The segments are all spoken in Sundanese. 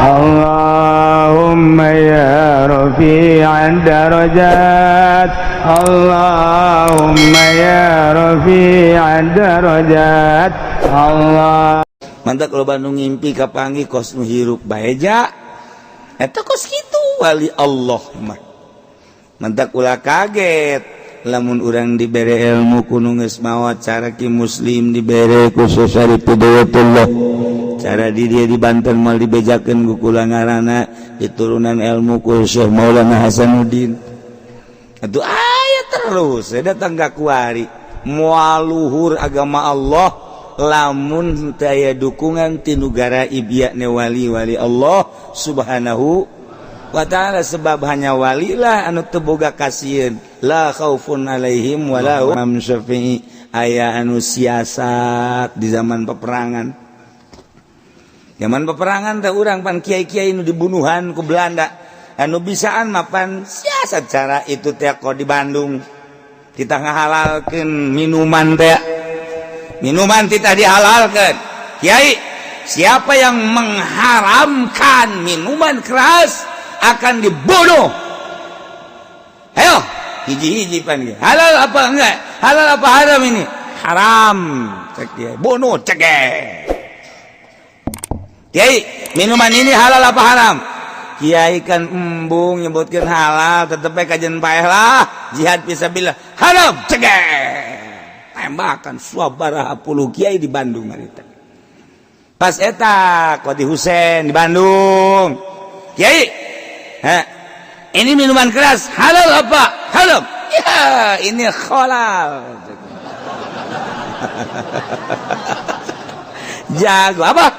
Allahumma ya rafi'ad darajat, Allahumma ya rafi'ad darajat, Allah. Mantap kalau Bandung ngimpi kapanggih kos nu hirup baeja eta kos kitu wali Allah mah. Mantak ulah kaget lamun urang dibere ilmu ku nu geus maot, cara Ki Muslim dibere ku Syarif Hidayatullah, cara di dia di Banten mal dibejakeun ku kula ngaranna diturunan ilmu ku Syekh Maulana Hasanuddin. Atuh aya terus saya datang ka kuari moal luhur agama Allah lamun teu aya dukungan ti negara ibiakne wali-wali Allah Subhanahu wa ta'ala, sebab hanya walilah anu teu boga kasieun, la khaufun alaihim wala hum. Syafi'i aya anu siasat di zaman peperangan. Zaman peperangan teh urang pan kiai-kiai nu dibunuhan ku Belanda, anu bisaan mapan siasat cara itu teh. Kok di Bandung kita ngahalalkeun minuman teh, minuman tidak dihalalkan. Kiai, siapa yang mengharamkan minuman keras akan dibunuh. Ayo hiji-hiji pan, halal apa enggak, halal apa haram? Ini haram, cek kiai, bunuh. Cek kiai, minuman ini halal apa haram? Kiai kan embung nyebutkan halal, tetep kajen paeh lah, jihad fisabilillah. Haram, cek, tembakan sabaraha puluh kiai di Bandung harita. Pas eta Qadhi Husein di Bandung, kiai, ha, ini minuman keras halal apa haram? Ya, ini halal. Jago apa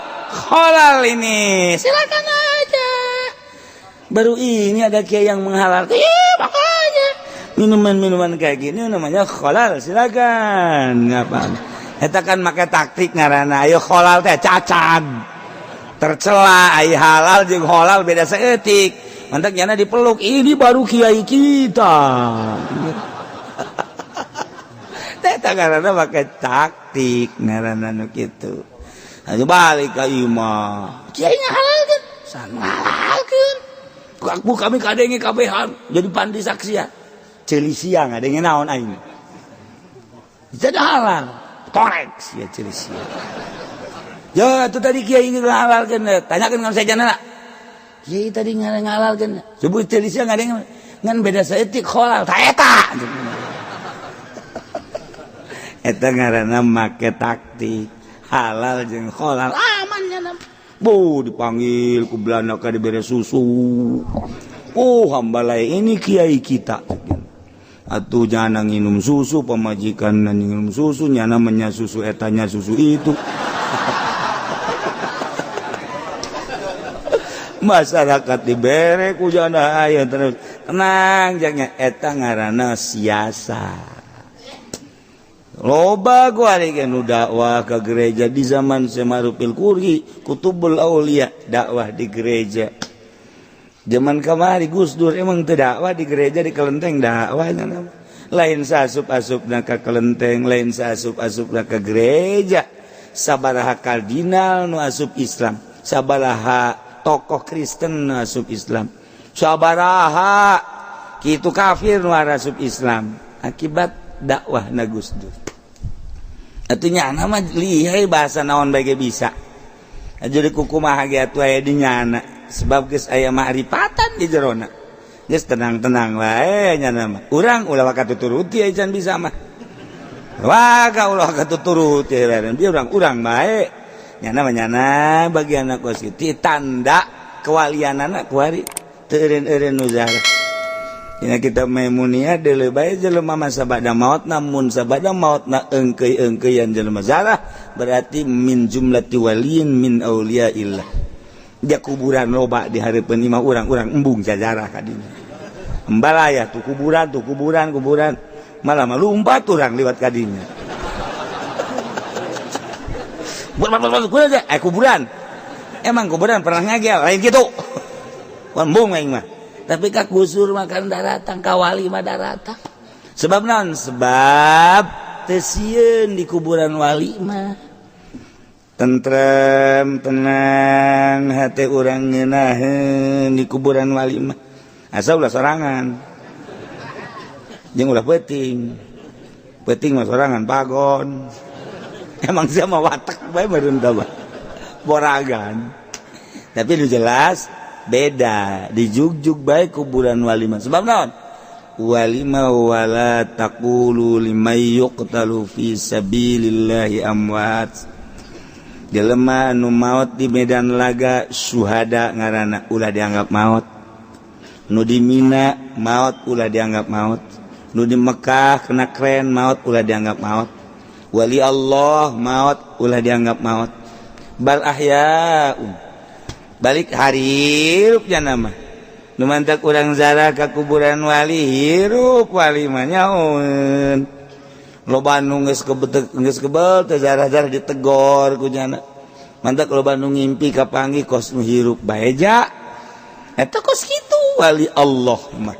halal ini, silakan aja. Baru ini ada kiai yang menghalalkan ya, makanya minuman-minuman kayak gini namanya halal, silakan. Ngapa eta kan make taktik ngaranna, ayo halal teh cacat tercela, ai halal jeung halal beda saeutik. Mantak nyana dipeluk, ini baru kiai kita. Teh ngaranna make taktik ngaranna nu kitu. Ayo balik ka imah, kiai ngahalalkeun, san ngahalalkeun ku kami kadenge kabehan jadi pandi saksian. Ceuli sia ngadenge naon aing? Jadi halal korek sia, ceuli sia. Ya itu tadi kiai ngahalalkeun, tanyakeun ka sejenna, kiai tadi ngahalalkeun, sebut ceuli sia ngadenge ngan beda saeutik halal ta eta. Eta ngaranna make taktik halal jeung halal aman nya. Bu dipanggil ku Belanda ka dibere susu. Oh, hambalai ini kiai kita. Atuh jangan nginum susu, pamajikan minum susu, nyana menya susu etanya susu itu. Masyarakat dibere ku jana aya terus tenang jangan, eta ngaranna siasat. Loba gua nu dakwah ke gereja di zaman Semarupil Kuri Kutubul Aulia, dakwah di gereja zaman kamari Gus Dur emang teu dakwah di gereja, di kelenteng dakwahnya lain saasup-asupna ka kelenteng, lain saasup-asupna ka gereja. Sabaraha kardinal nu asup Islam, sabaraha tokoh Kristen nu asup Islam, sabaraha kitu kafir nu asup Islam akibat dakwah na Gus Dur. Atuh nama lihai bahasa naon bae bisa jadi kukumaha ge atuh aya di nyana, sebab geus aya ma'rifatan di jerona, geus tenang-tenang wae nyana mah. Urang ulah waka tuturuti aya can bisa mah, waka ulah waka tuturuti dia urang urang bae nyana mah. Nyana bagian kos kitu tanda kewalianana kuari teu eureun-eureun nu zarah. Dina kitab Maimuniyah deuleu bae jelema mah sabada maot, namun sabada maotna eungkeuy-eungkeuyan jelema zarah berarti min jumlati waliyin min auliyaillah. Dia kuburan loba di hareupeun imah urang, urang embung jajarah ka dinya. Embalaya tuh kuburan tuh kuburan kuburan, malah mah lumpat urang liwat ka dinya. Buat kuburan, emang kuburan pernah ngagel lain gitu, embung aing mah. Tapi ka Gus Dur makan daratang, ka wali mah daratang. Sebab naon? Sebab teu sieun di kuburan wali mah. Tentrem, tenang hati urang ngeunaheun di kuburan wali mah. Asa ulah sorangan. Jeung ulah peuting. Peuting mah sorangan pagon. Emang sia mah watak bae meureun tah boragan. Tapi nu jelas beda dijugjug bae kuburan wali mah. Sebab naon? Wali mah wala taqulu liman yuqtalu fi sabilillahi amwat. Jelema nu maot di medan laga suhada ngaranna ulah dianggap maot. Nu di Mina maot ulah dianggap maot. Nu di Mekah kena kren maot ulah dianggap maot. Wali Allah maot ulah dianggap maot. Bal ahyaun. Balik hirup nya mah. Nu mantak urang zarah ka kuburan wali hirup wali mah nyaun. Loba nu geus kebel teh zarah-zarah ditegor ku nyana. Mantak loba nu ngimpi kapanggih kos nu hirup bae ja. Eta kos kitu wali Allah mah.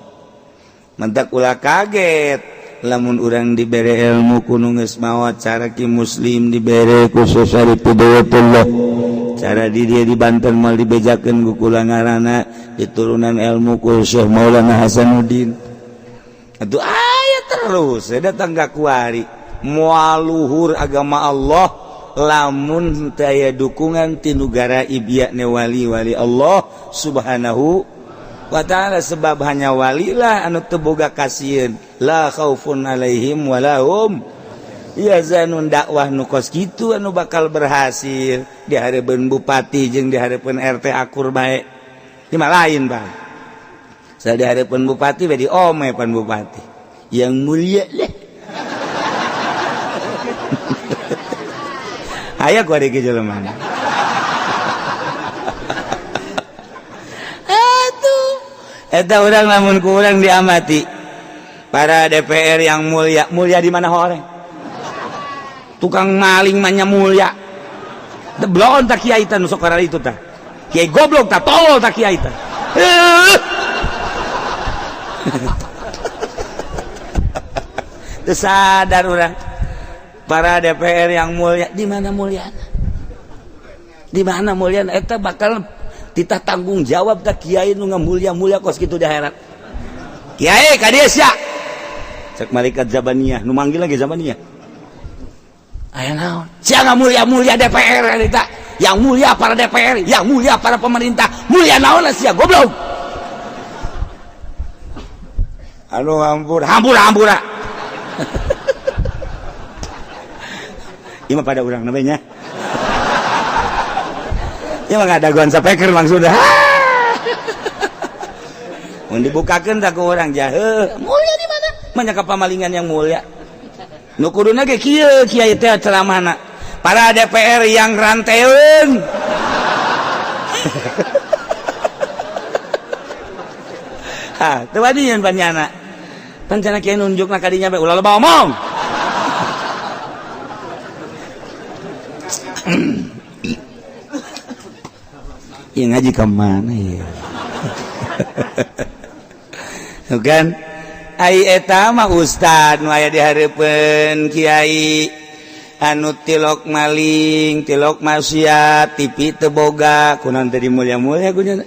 Mantak ulah kaget lamun urang dibere ilmu ku nu geus maot cara ki muslim dibere ku Syekh Hidayatullah. Cara di dia di Banten moal dibejakeun ku kula ngaranna diturunan ilmu ku Syekh Maulana Hasanuddin. Atuh aya terus datang ka kuari moal luhur agama Allah lamun teu aya dukungan ti nugara ibiakne wali-wali Allah Subhanahu wa ta'ala. Sebab hanya walilah anu teu boga kasieun, la khaufun alaihim walahum yahzanun. Dakwah nu kos kitu anu bakal berhasil di hareupeun bupati jeung di hareupeun RT akur bae. Ieu mah lain, Bang. Saya di hareupeun bupati bae diome pan bupati yang mulia leh. Aya ku ari jelema. Atuh eta urang lamun ku urang diamati para DPR yang mulia, mulia di mana horeng? Tukang maling mah nya mulia. Deblon tak kiai teh nu sok itu tah. Kiai goblok tah, tolol tah kiai tah. Sadar orang para DPR yang mulia, di mana mulyana? Di mana mulyana? Eta bakal titah tanggung jawab tak kiai nu ngamulia-mulia kos kitu di akhirat. Kiai ka dieu sia. Cek malaikat Zabaniyah, nu manggil lagi Zabaniyah. Aya naon? Sia ngamulia-mulia DPR eta. Yang mulia para DPR, yang mulia para pemerintah, mulia naon sia goblok. Aduh ampun, hampura hampura. Ima pada urang namanya. Ya mah ada guan sapeker langsung dah. Mun dibukakeun tak ku urang jahe. Mulia di mana? Manya ka pamalingan yang mulia. Nu kuduna ge kieu kiai teh ceramahna. Para DPR yang ranteun. Ha, teu wani nyeun panyana. Pancana kiai nunjukna ka dinya bae ulah loba omong. Iya ngaji ke mana ya? Bukan? Ai eta mah ustad nu aya di hareupeun kiai anu tilok maling, tilok maksiat, TV teu boga, kunaon teh dimulia-mulia ku nya.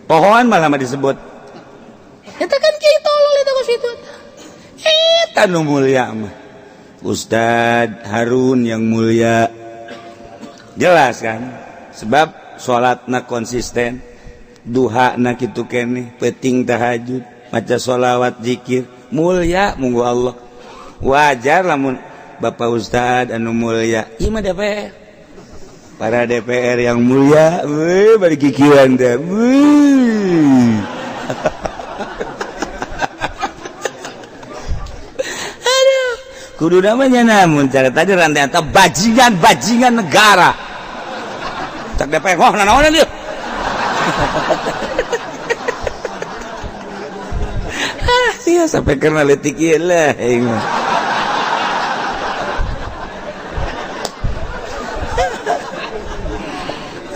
Pohoan malah mah disebut. Eta kan kiai tolol eta kos kitu. Eta nu mulia mah. Ustad Harun yang mulia. Jelas kan? Sebab salatna konsisten, duhana kitu keneh, peuting tahajud, maca sholawat zikir, mulia munggu Allah. Wajar lamun Bapak Ustad anu mulia, ieu mah DPR. Para DPR yang mulia, weuh bari kikieuan teh. Weuh. Aduh, kudu namanya namun cara tadi rantai eta bajingan-bajingan negara. Cak DPR, wah nanaonan ieu. Ah, sia sampai karena leutik ieu lah aing mah.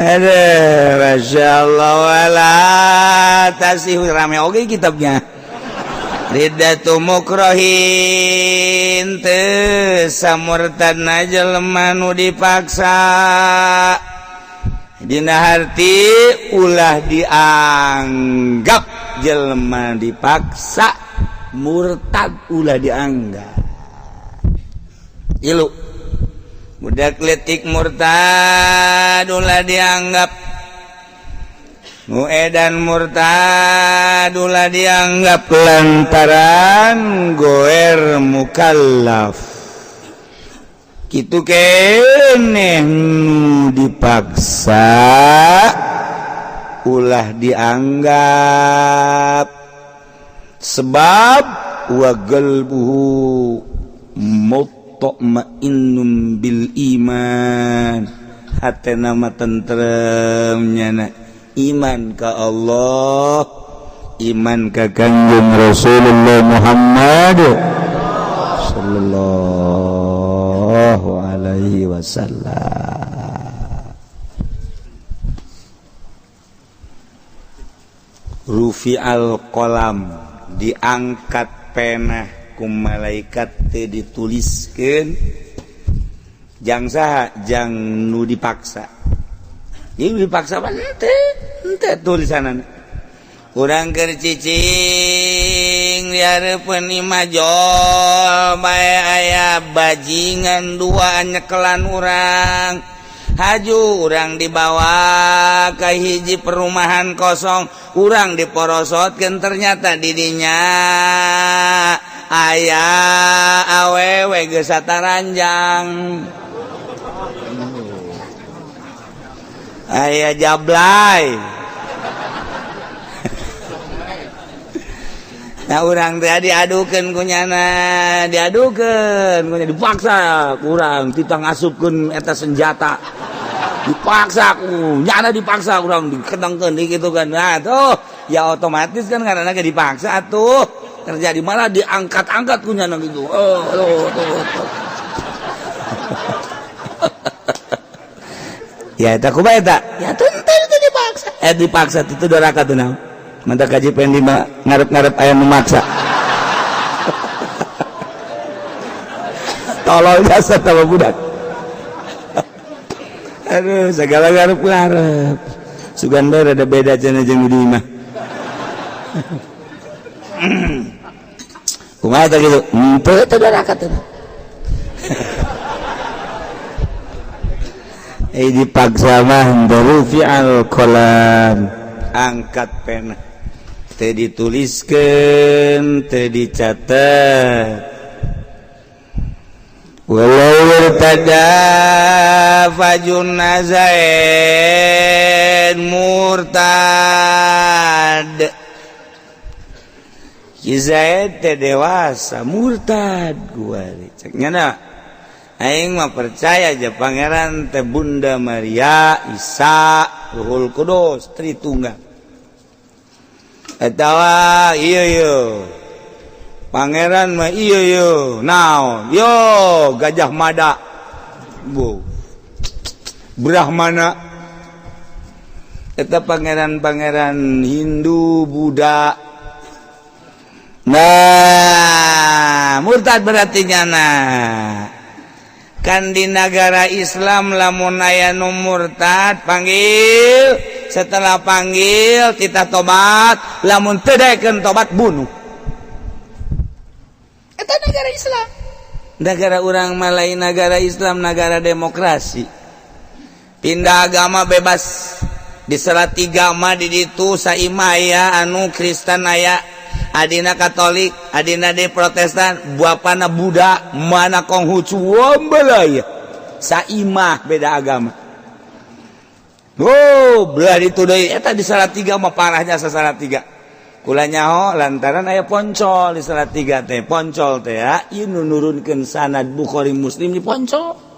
Aduh, Masya Allah, wala tasih rame oge kitabnya. Riddatu mukrohin teu samurtadna jelema nu dipaksa. Dina harti ulah dianggap jelema dipaksa murtad, ulah dianggap. Ilu budak letik murtad ulah dianggap, nu edan murtad ulah dianggap, lantaran goer mukallaf kitu keneh nu dipaksa ulah dianggap, sebab wa qalbuhu mutmainnun bil iman, hatena mah tentrem nyana iman ka Allah, iman ka Kangjeng Rasulullah Muhammad sallallahu alaihi wasallam. Rufi'al qalam, diangkat pena ku malaikat teu dituliskeun jang saha, jang nu dipaksa. Ieu dipaksa mah henteu tulisanana. Urang keur cicing di hareupeun imah jol bae aya bajingan dua nyekelan urang. Haju urang dibawa ke hiji perumahan kosong, urang diporosotkeun, ternyata didinya aya awewe geus sataranjang, aya jablay. Nah urang teh diadukeun ku nyana, diadukeun ku nyana, dipaksa kurang titah ngasupkeun eta senjata, dipaksa ku nyana, dipaksa urang dikedengkeun gitu kan. Nah tuh ya otomatis kan karena dipaksa atuh terjadi malah diangkat-angkat ku nyana gitu. Oh tuh tuh, tuh. Ya eta kumaha eta? Ya tentu itu dipaksa. Dipaksa itu doraka tuh naon? Mantap kaji pengen lima ngarep-ngarep ayam memaksa. Tolol jasa sama budak. Aduh, segala ngarep-ngarep. Sugan bae rada beda cenah jeung di imah. Kumaha eta kitu? Henteu teh doraka teh. Dipaksa mah rufi'al qalam, angkat pena teu dituliskeun, teu dicatet. Walau irtada fajun nazain murtad. Ki Zaid teh dewasa murtad gua cek nyana. Aing mah percaya aja pangeran teh Bunda Maria, Isa, Ruhul Kudus, Tritunggal. Atawa iya yo. Pangeran mah iya yo. Naon? Yo Gajah Mada. Bu. Brahmana. Eta pangeran-pangeran Hindu, Buddha. Nah, murtad berarti nyana. Kan di negara Islam lamun aya nu murtad panggil, setelah panggil kita tobat, lamun teu daekeun tobat bunuh. Eta negara Islam. Negara urang mah lain negara Islam, negara demokrasi. Pindah agama bebas. Di Salatiga mah di ditu saimah aya anu Kristen aya, adina Katolik, adina de Protestan, bapana Buddha, mana Konghucu, wambelaya. Saimah beda agama. Oh, belah itu deui eta di Salatiga mah parahnya sa Salatiga. Kula nyaho lantaran aya poncol di Salatiga teh, poncol teh ya, ieu nu nurunkeun sanad Bukhari Muslim di poncol.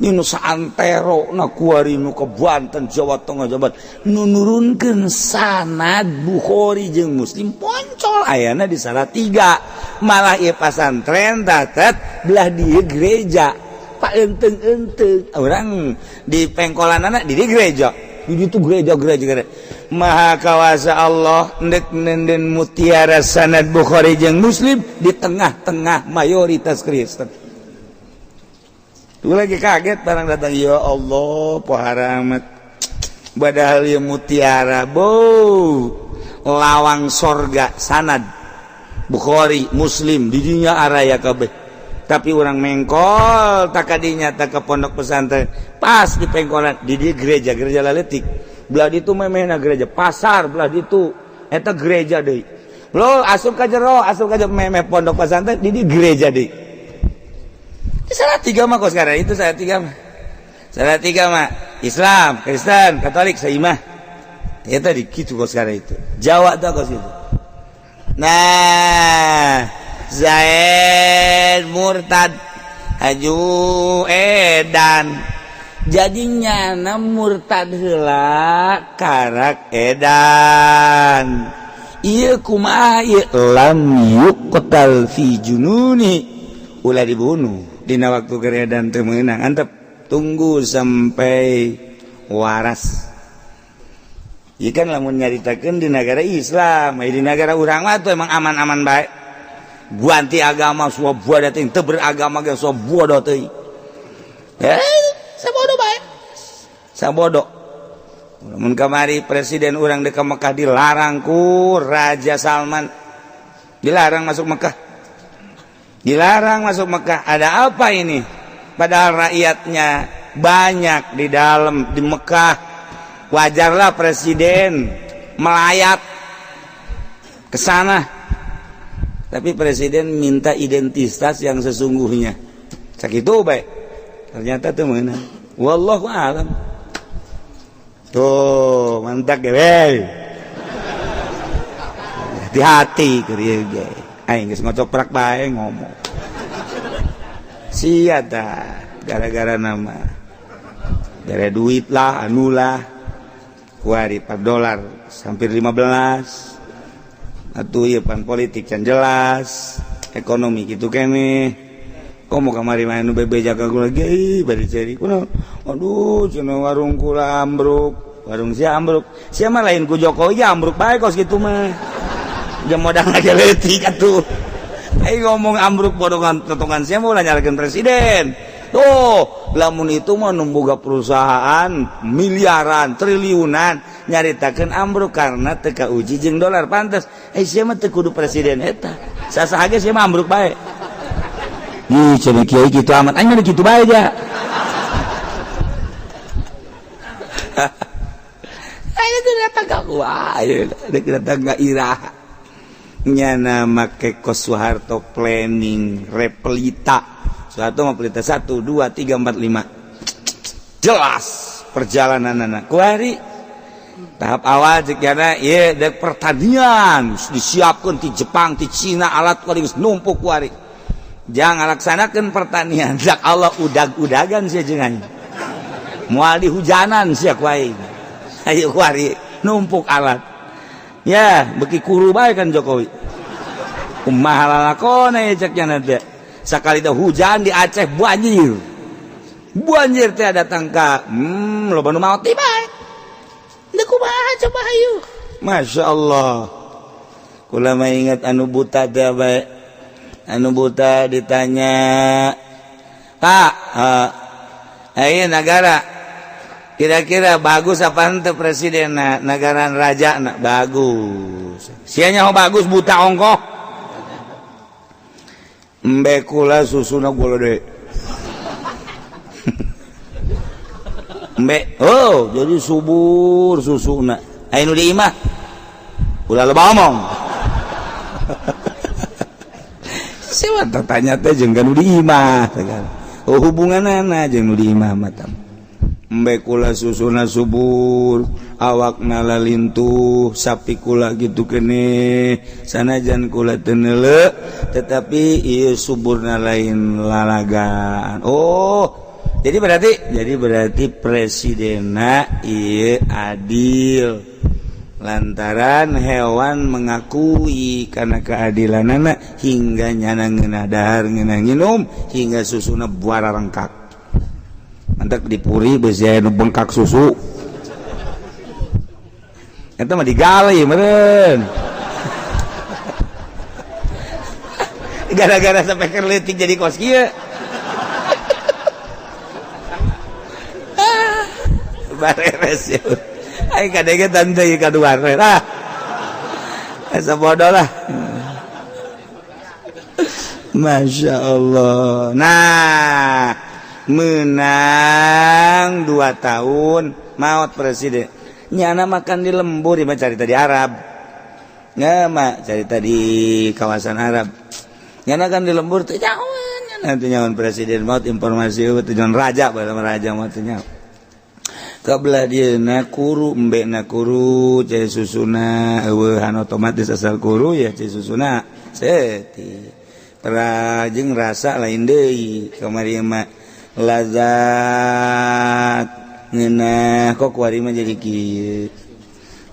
Ieu nu saantero na kuari nu ke Banten, Jawa Tengah, Jawa Barat, nu nurunkeun sanad Bukhari jeung Muslim poncol ayana di Salatiga. Malah ieu pasantren tatet belah dieu gereja. Pak enteng-enteng orang di pengkolanana di gereja. Di ditu gereja-gereja gereja. Maha kawasa Allah ndek nenden mutiara sanad Bukhari jeung Muslim di tengah-tengah mayoritas Kristen. Tuh lagi kaget barang datang, ya Allah, pohara amat. Padahal ieu mutiara bo lawang sorga sanad Bukhari Muslim di dinya araya kabeh. Tapi orang mengkol tak kadinya tak ke pondok pesantren pas di pengkolan di gereja gereja laletik belah ditu memehna gereja pasar belah ditu eta gereja deui lo asup ka jero asup ka jero memeh pondok pesantren di gereja deui. Salah tiga mah kok sekarang itu salah tiga mah, salah tiga mah Islam Kristen Katolik saimah ya tadi gitu kok sekarang itu Jawa tuh kok itu. Nah Zaid murtad haju edan jadi nyana murtad heula karak edan ieu kumaha ieu lam yuqtal fi jununi ulah dibunuh dina waktu keur edan teu meunang antep tunggu sampai waras. Ieu kan lamun nyaritakeun di negara Islam, di negara urang mah tuh emang aman-aman bae. Ganti agama suap buah teuing teu beragama ge suap bodoh teuing. Sabodo bae. Sabodo. Mun kamari presiden urang deuk ka Mekah dilarang ku Raja Salman. Dilarang masuk Mekah. Dilarang masuk Mekah. Ada apa ini? Padahal rakyatnya banyak di dalam di Mekah. Wajarlah presiden melayat ke sana. Tapi presiden minta identitas yang sesungguhnya. Sakitu bae. Ternyata tuh mana? Wallahu alam. Tuh, mantap ge. Hati-hati keur ieu ge. Aing geus ngocoprak bae ngomong. Sia tah gara-gara nama. Gara duit lah, anu lah. Kuari 4 dolar hampir 15. Atuh ieu pan politik can jelas, ekonomi gitu kene. Komo kamari mah anu bebeja ka kula ge bari ceri kunaon. Aduh, cenah warung kula ambruk, warung sia ambruk. Sia mah lain ku Jokowi ambruk bae kos kitu mah. Jeung modal lagi leutik atuh. Aing ngomong ambruk bodongan totongan sia mah ulah nyalahkeun presiden. Tuh, lamun itu mah nu boga perusahaan miliaran, triliunan nyaritakeun ambruk karena teu kauji jeung dolar pantes. Sia mah teu kudu presiden eta. Sasaha ge sia mah ambruk bae. Ih, cenah kiai kitu amat. Aing mah kitu bae ja. Aing teh datang ka kumaha, dek datang ka iraha. Nyana make kos Soeharto planning repelita. Soeharto mah pelita 1 2 3 4 5. Jelas perjalanan anak. Kuari tahap awal cek nyana ieu dek pertanian disiapkeun ti Jepang, ti Cina alat kuari geus numpuk kuari. Jangan laksanakeun pertanian. Dak Allah udag-udagan sia jeung aing. Moal dihujanan sia ku aing. Ayo kuari numpuk alat. Ya, beki kuru bae kan Jokowi. Kumaha lalakona ye cek nyana teh. Sakali teh hujan di Aceh banjir. Banjir teh datang ka loba nu maot bae. Deuk kumaha coba hayu. Masya Allah. Kula mah ingat anu buta teh bae. Anu buta ditanya, "Pak, ayo negara kira-kira bagus apa henteu presiden negara raja na bagus." Sia nyaho bagus buta ongkoh. Embe kula susuna gede. Embe, oh jadi subur susuna. Ayo nu di imah. Ulah loba omong. Siapa tanya teh jeung nu di imah. Oh hubunganana jeung nu di imah mah. Embe kula susuna subur, awakna lalintuh, sapi kula gitu kene, sanajan kula teu neuleu, tetapi ieu suburna lain lalagaan. Oh, jadi berarti presidenna ieu adil. Lantaran hewan mengakui karena keadilanana hingga nyana ngeunah dahar ngeunah nginum hingga susuna buara rengkak. Mantak dipuri beusi anu bengkak susu. Eta mah digali meureun. Gara-gara sampai leutik jadi kos kieu. Bareres ya. Aing kadege tante ieu kaduar ah. Asa bodoh lah. Masya Allah. Nah, menang 2 tahun maut presiden. Nyana makan di lembur, mah carita di Arab. Nggak mah carita di kawasan Arab. Nyana kan di lembur teh nyawan, nyana teh nyawan presiden maut informasi teh nyawan raja bae raja maut teh nyawan. Kabelah dia na kuru embe na kuru cai susuna eueuhan otomatis asal kuru ya cai susuna seti. Prajeng rasa lain deui kamari mah lazat ngeunah kok kuari mah jadi kieu.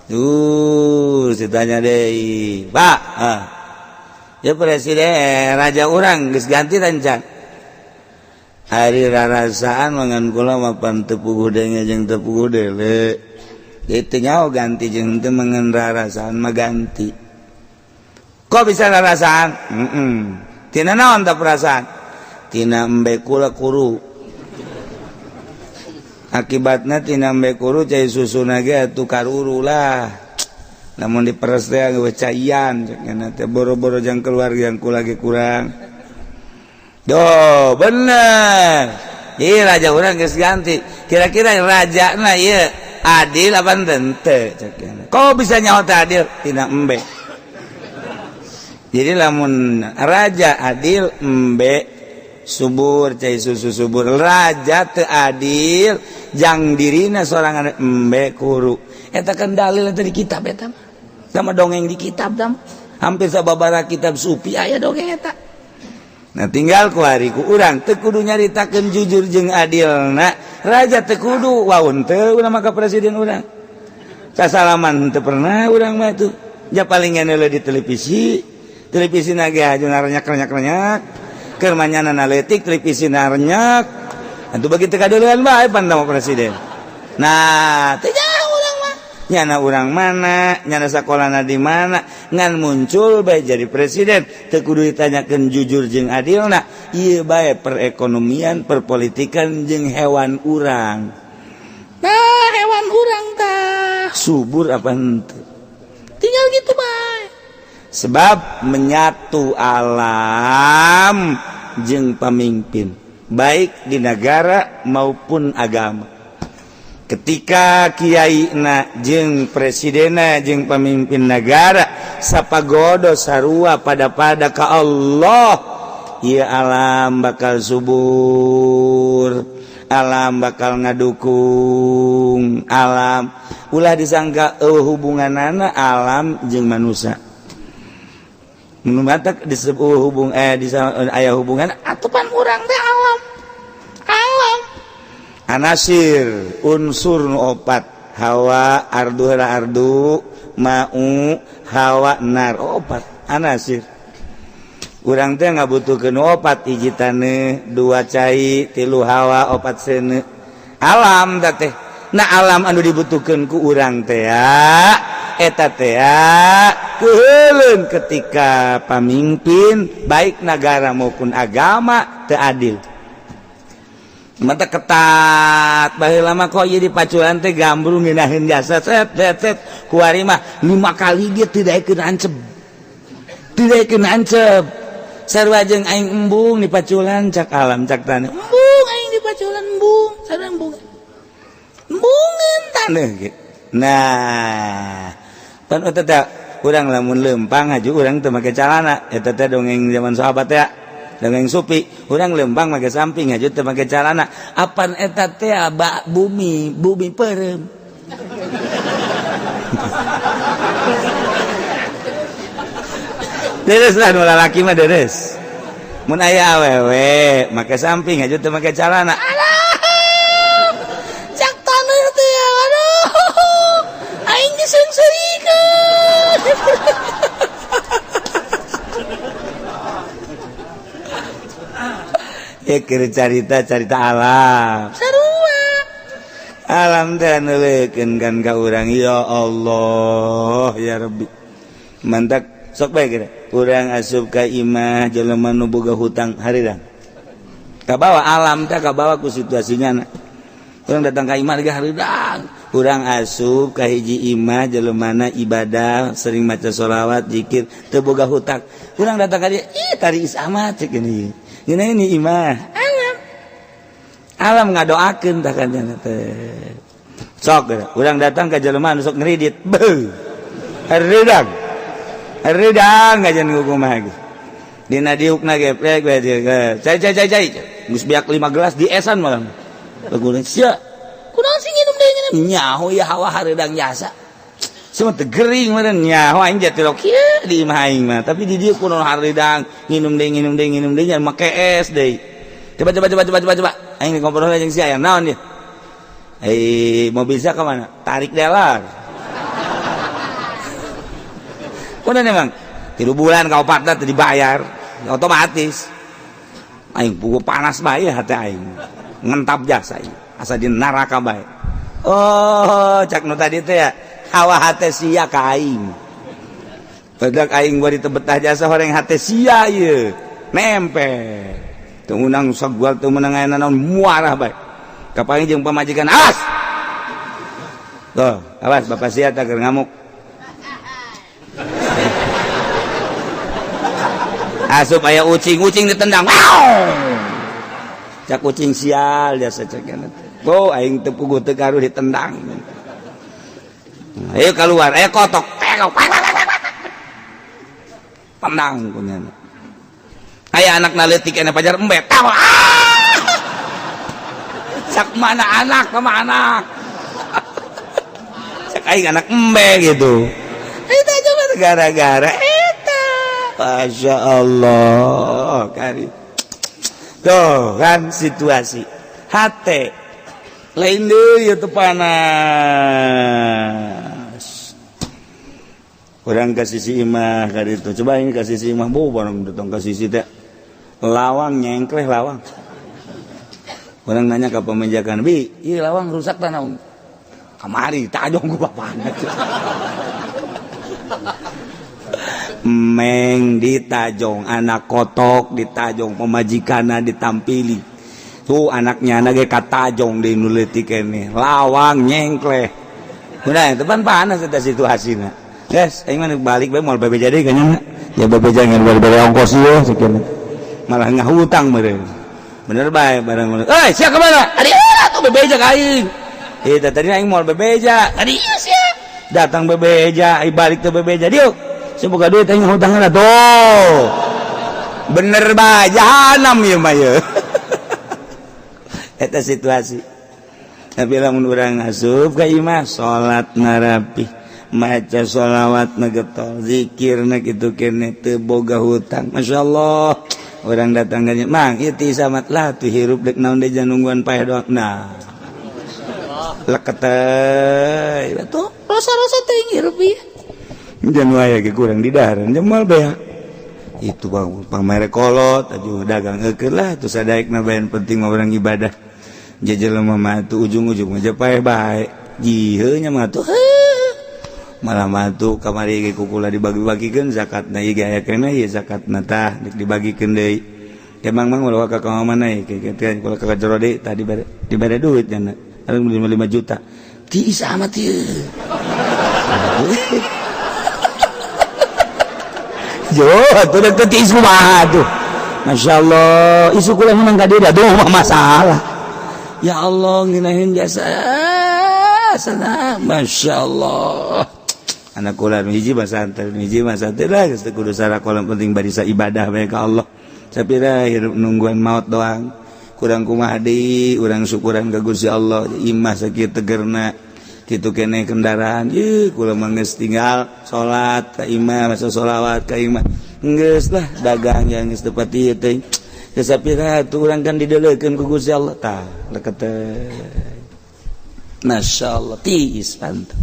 Tuh ditanya deui, Pak, ah. Ya presiden raja urang geus ganti tancan. Hari rarasaan mangan kula mapan teu puguh denge jeung teu puguh dele. Itu nyaho ganti jeung teu mangan rarasaan mah ganti. Kok bisa rarasaan? Tina naon ta perasaan? Tina embe kula kuru. Akibatna tina embe kuru cai susuna ge atuh karuru lah. Lamun diperes teh geus caian cenah teh boro-boro jang keluar yang kula ge kurang. Doh, bener. Ieu raja urang geus ganti. Kira-kira rajana ieu adil apa henteu cek. Kok bisa nyaho teh adil? Tina embe. Jadi lamun raja adil embe subur cai susu subur, raja teu adil jang dirina sorangan embe kuru. Eta kan dalil eta di kitab eta mah. Sama dongeng di kitab tah. Hampir sababaraha kitab sufi aya dongeng eta. Nah tinggal ku hari ku urang teu kudu nyaritakeun jujur jeung adilna. Raja teu kudu waun teu urang mah ka presiden urang. Sasalaman teu pernah urang mah tuh. Ja paling ngeuneuh di televisi. Televisi na ge aju narenyak-renyak-renyak. Keur manyana leutik televisi narenyak. Atuh begitu kadeuleun bae pan tama presiden. Nah, teu jauh urang mah. Nyana urang mana, nyana sakolana di mana, ngan muncul bae jadi presiden. Teu kudu ditanyakeun jujur jeung adilna. Ieu bae perekonomian, perpolitikan jeung hewan urang. Nah, hewan urang tah subur apa henteu? Tinggal gitu bae. Sebab menyatu alam jeung pamimpin baik di negara maupun agama. Ketika kiai na jeung presidena jeung pemimpin negara sapagodo sarua pada-pada ka Allah, ieu alam bakal subur, alam bakal ngadukung alam. Ulah disangka hubunganana alam jeung manusia. Matak disebut hubung aya hubungan atupan urang teh alam. Alam. Anasir unsur nu opat, hawa ardu heula ardu, mau hawa nar opat anasir. Urang teh ngabutuhkeun opat, hiji taneuh, 2 cai, 3 hawa, 4 seuneu. Alam teh. Nah alam anu dibutuhkeun ku urang teh eta teh keuheuleun ketika pamimpin baik negara maupun agama teu adil. Mata ketat baheula mah kok ieu dipaculan teh gambrung ngeunaheun jasa set set set kuari mah 5 kali dia teu daekeun anceb. Teu daekeun anceb. Sarua jeung aing embung dipaculan cak alam cak taneuh. Embung aing dipaculan embung, sarua embung. Embungeun taneuh ge. Nah, pan eta teh urang lamun lempang aju urang teu make calana, eta teh dongeng zaman sahabat teh. Dongeng supi, urang lempang make samping aju teu make calana. Apan eta teh bak bumi, bumi peureum. Deres lah nu lalaki mah deres. Mun aya awewe make samping aju teu make calana. Alah. Cak taneuh teh aduh. Aing diseungseurikeun. Ya keur carita-carita alam. Sarua. Alam teh neuleukeun kan ka urang, ya Allah ya Rabbi. Mantak sok bae geura. Urang asup ka imah jelema nu boga hutang haridang. Kabawa alam teh kabawa ku situasinya. Urang datang ka imah ge haridang. Urang asup ka hiji imah jelemana ibadah sering maca sholawat zikir teu boga hutang. Urang datang ka dieu, ih tari is amat cek ini. Ini ini imah. Alam. Alam ngadoakeun tah kan teh. Sok urang datang ka jelema nu sok ngredit. Beuh. Haridang. Haridang ngajan kumaha ge. Dina diukna geprek we dieu. Cai cai cai cai. Geus beak 5 gelas di esan malah. Bagulan sia. Kunaon sih nginum deui nginum? Nyaho ya hawa hareudang jasa. Semua teu gering meureun nyaho aing jatuh kieu di imah aing mah. Tapi di dieu kunaon hareudang nginum deui nginum deui nginum deui nya make es deui. Coba coba coba coba coba coba. Aing ngobrol jeung sia aya naon dia? Eh mobil sia ka mana? Tarik dealer. Kunaon emang? 3 bulan ka opatna teu dibayar. Otomatis. Aing pugu panas bae hati aing. Ngentap jasa ieu. Asa di neraka bae. Oh, cak nu tadi teh ya. Hawa hate sia ka aing. Badak aing bari teu betah jasa horeng hate sia ieu. Nempel. Teu meunang sagual teu meunang aya naon muarah bae. Kapanggih jeung pamajikan awas. Tuh, awas bapak sia teh keur ngamuk. Asup aya ucing, ucing ditendang. Wow! Cak ucing sial jasa cek. Oh, aing teu puguh teu karuh ditendang. Ayo keluar, ayo kotok. Tendang punya. Aya anak naleutik ena pajar embet. Cak mana anak sama anak. Cak aing anak embe gitu. Eta coba gara-gara eta. Masya Allah, kari. Tuh kan situasi hate lain deui teu panas. Urang ka sisi imah ka ditu. Coba ini ka sisi imah bau barang datang ka sisi teh. Lawang nyengkleh lawang. Urang nanya ka pemajikan, "Bi, ieu lawang rusak tah naon?" Kamari tajong ku bapana. Meng ditajong anak kotok ditajong pemajikanna ditampili. Tuh anaknya anak ge katajong deui nu leutik keneh. Lawang nyengkleh. Udah, itu pan panas eta situasina. Guys, aing mah balik bae moal bebeja deui kanya. Ya bebeja ngan bere ongkos ieu sakieu. Malah ngahutang meureun. Bener bae barang. "Euy, sia ka mana?" "Adi atuh bebeja ka aing." Eta tadi aing moal bebeja. Adi sia. Datang bebeja, ai balik teh bebeja diuk. Semoga duit aing ngahutangna tuh. Bener bae jahanam ieu mah ieu. Eta situasi. Tapi lamun urang asup ka imah salat narapi, maca sholawat na getol, zikir na kitu kene teu boga hutang. Masyaallah. Orang datang ka mang ieu ti samat lah tuh hirup dek naon deui nungguan paeh doang. Nah. Leket teh. Tuh rasa-rasa teh hirup ieu. Jangan wae ge kurang di dahareun jemal beak. Itu bang pamere kolot aju dagang eukeun lah tuh sadaekna bae penting mah urang ibadah. Jelema mah tuh ujung-ujung aja paeh bae. Jiheunya mah tuh malah mah tuh kamari ge kukula dibagi-bagikeun zakatna ieu ge aya keneh ieu zakatna tah dibagikeun deui. Emang mang ulah ka mana ieu kieu kula ka jero deui tah dibere duit nya. Ada 5 juta. Tiis amat ieu. Jo, atuh dek teh tiis kumaha tuh. Masyaallah, isu kula menang ka dieu aduh mah masalah. Ya Allah, ngeunaheun jasa sana. Masya Allah. Anak kula nu hiji mah santai, nu hiji mah santai lah geus teu kudu sarakola penting barisa ibadah bae ka Allah. Sapira hirup nungguan maut doang. Kurang kumaha deui, urang syukuran ka Gusti Allah, imah sakieu tegerna. Kitu keneh kendaraan, ieu kula mah geus tinggal salat ka imah, maca sholawat ka imah. Geus lah dagang yang geus teu pati ieu teh. Geus sapira atuh urang kan dideulekeun ku Gusti Allah tah leket teh. Masya Allah tiis pantu.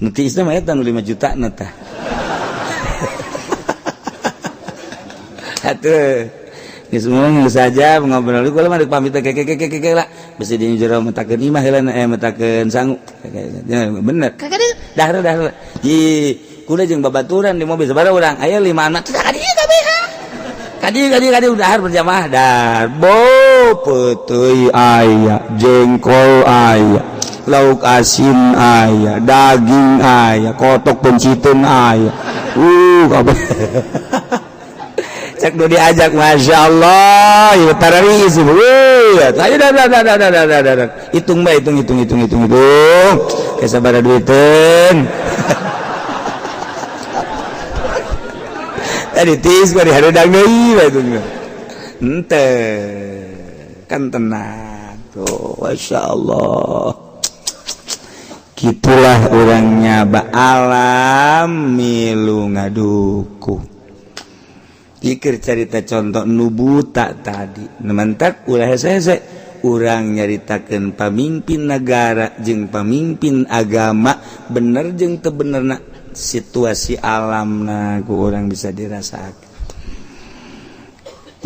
Nu tiis mah eta nu 5 juta na tah. Atuh. Geus saja ngobrol kula mah pamit ke ke ke ke lah. Bisi di jero metakeun imah heula metakeun sangu. Bener. Dah dah. Ji, kula jeung babaturan di mobil sabaraha urang? Aya 5 anak. Teu ka dieu kabeh. Ka dieu ka dieu ka dieu dahar berjamaah dar. Bo peuteuy aya, jengkol aya, lauk asin aya, daging aya, kotok penciteun aya. Kabeh. Cek nu diajak, Masya Allah, ya tararis, ayo dah dah dah dah dah dah dah dah, hitung bae, hitung hitung hitung hitung hitung, kayak sabaraha duiteun. Tadi tis gua dihareudang deui bae itu. Ente kan tenang tuh, Masya Allah. Gitulah orangnya ba alam milu ngaduku. Pikir cerita contoh nu buta tadi mentak ulah hese urang nyaritakeun pamimpin negara jeung pamimpin agama bener jeung teu benerna situasi alamna ku urang bisa dirasakan.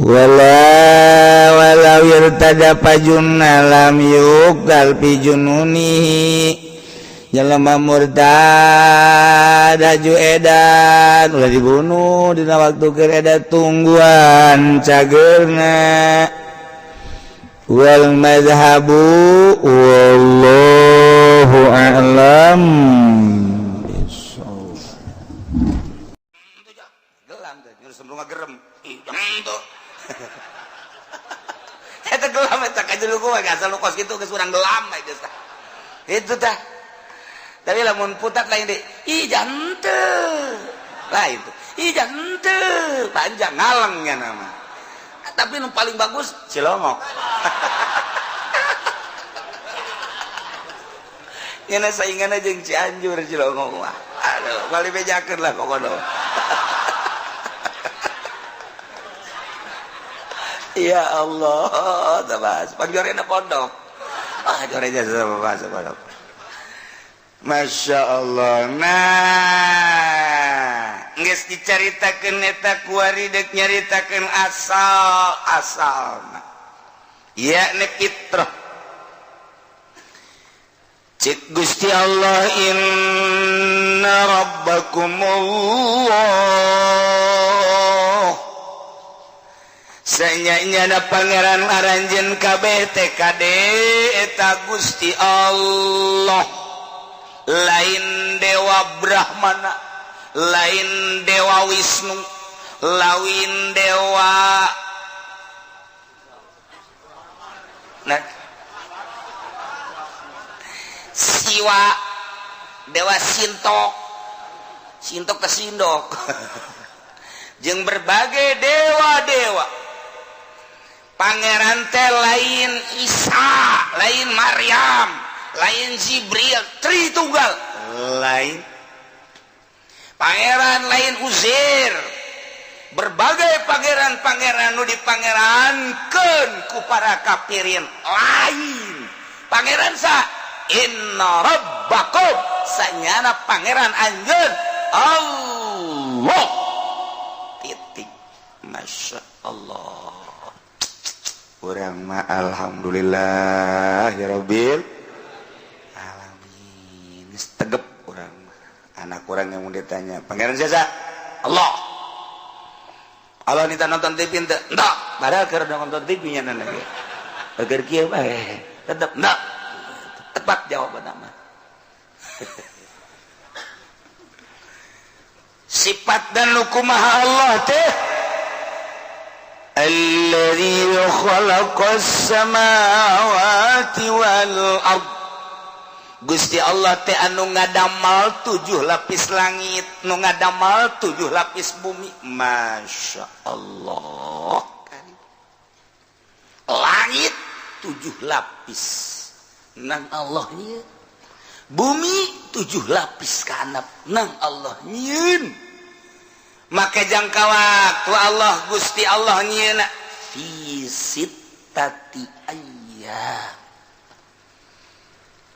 Wala walau irtada pajunna lam yuqtal fi jununihi. Jelema murtad aju edan ulah dibunuh dina waktu keur edan tungguan cageurna. Wal madhabu wallahu a'lam bissawab. Gelam teh nyuruh sembrung gerem. Ih, henteu. Eta gelam eta ka jero kumaha asal nu kos kitu geus urang gelam bae geus tah. Itu tah. Tapi lamun putat lain deh, ih jante lah itu, ih jante panjang ngalengnya nama. Tapi yang paling bagus Cilongok. Nyana saingan aja jeung Cianjur Cilongok mah. Aduh, bali bejakeun lah pokoknya. Ya Allah, tabas. Pangjorena pondok. Ah, jorenya sama bahasa pondok. Masya Allah. Nah, geus dicaritakeun eta kuari deuk nyaritakeun asal-asalna. Yakni fitrah. Cik Gusti Allah, inna rabbakumullah. Sanyanya pangeran aranjeun kabeh TKD eta Gusti Allah. Lain dewa Brahmana, lain dewa Wisnu, lain dewa nah, Siwa, dewa Sintok, Sintok ke Sindok, jeung berbagai dewa-dewa. Pangeran teh lain Isa, lain Maryam, lain Jibril, Tritunggal, lain pangeran, lain Uzair. Berbagai pangeran-pangeran nu dipangerankeun ku para kafirin lain. Pangeran sa inna rabbakum, sanyana pangeran anjeun Allah. Titik. Masya Allah. Urang mah alhamdulillah ya rabbil alamin. Tegep orang anak orang yang mau ditanya pangeran siapa? Allah. Allah nita nonton TV ente? Enggak. Padahal keur nonton TV nya nana ge. Agar kieu bae tetep enggak. Tepat jawaban mah. Sifat dan hukumaha Allah teh alladzi khalaqas samawati wal ard. Gusti Allah teh anu ngadamal 7 lapis langit, nu ngadamal 7 lapis bumi. Masya Allah. Langit 7 lapis nang Allah nyieun. Bumi 7 lapis kanap nang Allah nyieun. Make jangka waktu Allah Gusti Allah nyieun fi sittati ayyam.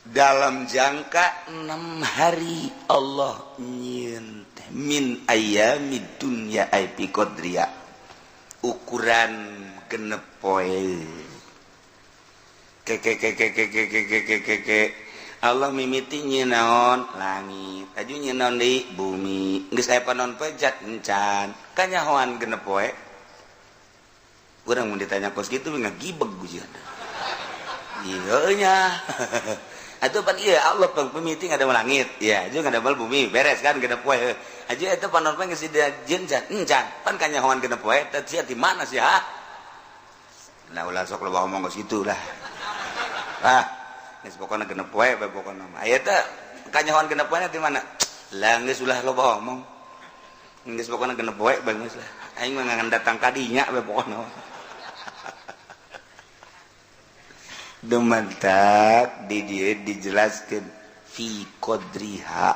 Dalam jangka 6 hari Allah nyieun teh min ayyamid dunya ay bi qadriya. Ukuran genep poe. Ke ke ke ke ke ke ke ke ke ke Allah mimiti nyinaon langit, aju nyinaon deui bumi. Geus aya panon poe jat encan. Kanyahoan genep poe. Urang mun ditanya kos kitu ngagibeg gujian. Iya nya. Atuh pan ieu Allah pang pimiti ngadamel langit, ya aju ngadamel bumi, beres kan genep poe. Aju eta panon poe geus dijieun encan. Pan kanyahoan genep poe teh sia di mana sih ha? Nah ulah sok loba omong kos kitu lah. Ah, geus pokona genep poe bae pokona mah. Aya teh kanyahoan genep poe di mana? Lah geus ulah loba omong. Geus pokona genep poe bae geus lah. Aing mah ngan datang ka dinya bae pokona. Dumantak di dieu dijelaskeun fi qadriha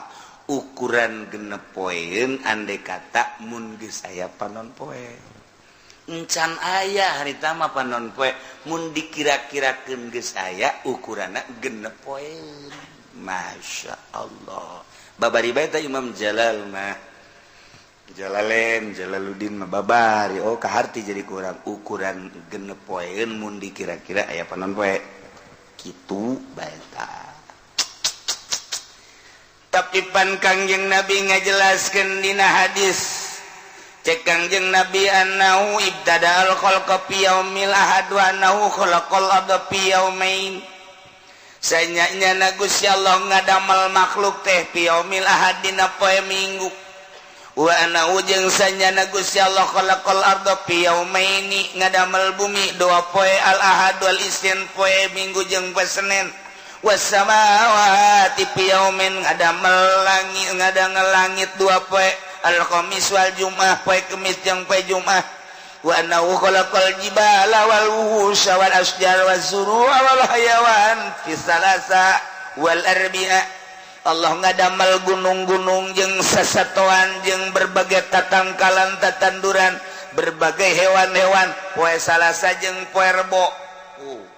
ukuran genep poeun andai kata mun geus aya panon poe. Encan aya harita mah panon poe mun dikira-kirakeun geus aya ukuranna genep poeun. Masya Allah. Babari bae teh Imam Jalal mah. Jalalain Jalaluddin mah babari oh kaharti jadi kurang ukuran genep poeun mun dikira-kira aya panon poe. Kitu bae ta. Tapi pan Kangjeng Nabi ngajelaskeun dina hadis cek Kangjeng Nabi annahu ibtada'al khalqa fi yaumil ahad wa annahu khalaqal arda fi yaumain. Sanyanya Gusti Allah ngadamel makhluk teh fi yaumil ahad dina poe Minggu. Wa annahu jeung sanyana Gusti Allah khalaqal arda fi yaumaini ngadamel bumi dua poe al ahad wal isnin poe Minggu jeung poe Senin. Was samawati fi yaumin ngadamel langit ngadangel langit dua poe al khamis wal jum'ah poe Kemis jeung poe Jumat. Wa annahu khalaqal jibala wal wuhusha wal asjar waz zuru'a wal hayawan fi salasa wal arbi'a. Allah ngadamel gunung-gunung jeung sasatoan jeung berbagai tatangkalan tatanduran berbagai hewan-hewan poe Salasa jeung poe Rebo.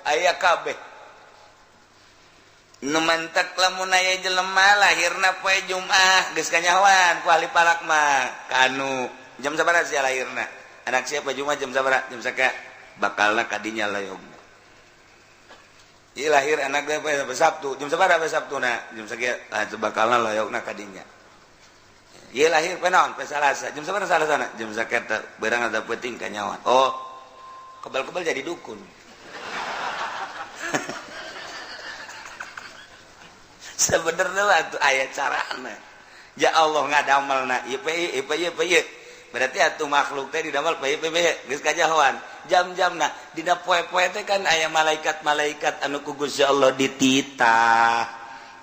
Aya kabeh. Nu mantak lamun aya jelema lahirna poe Jumat geus kanyahoan ku ahli falak mah kanu jam sabaraha sia lahirna? Anak siapa Jumat jam sabaraha? Jam saka bakalna kadinya layog. Ieu lahir anak teh poe Sabtu jam sabaraha poe Sabtuna? Jam sakieu ah bakalna layogna kadinya. Ieu lahir poe naon? Poe Salasa. Jam sabaraha Salasana? Jam sakieu beurang ada peuting kanyahoan. Oh, kebal-kebal jadi dukun. Sebenarnya lah tuh aya carana. Ya Allah ngadamelna ieu pe ieu pe ieu. Berarti atuh makhluk teh didamel pe pe geus kajahoan. Jam-jamna dina poe-poe teh kan aya malaikat-malaikat anu ku Gusti Allah dititah.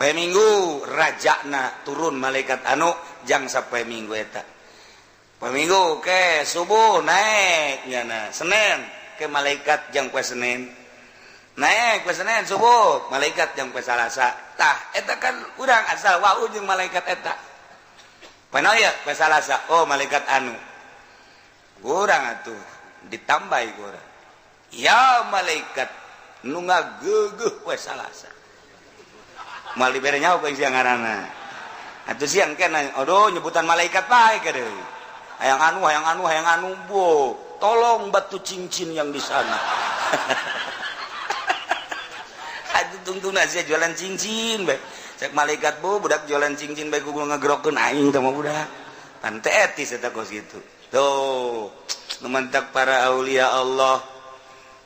Poe Minggu rajana turun malaikat anu jang sapoe Minggu eta. Poe Minggu ke subuh naik nyana. Senin ke malaikat jang poe Senin. Naik poe Senin subuh malaikat jang poe Salasa. Tah eta kan urang asal wau jeung malaikat eta. Poe naon ya poe Salasa? Oh malaikat anu. Urang atuh ditambahi ku urang. Ya malaikat nu ngageugeuh poe Salasa. Moal dibere nyaho ku siang ngaranna. Atuh siang kena aduh nyebutan malaikat bae deui. Hayang anu hayang anu hayang anu bo. Tolong batu cincin yang di sana. Aduh tungtungna sia jualan cincin bae. Cek malaikat bu budak jualan cincin bae kudu ngagerokeun aing teh mah budak. Pan teh etis eta kos kitu. Tuh, nu mantak para aulia Allah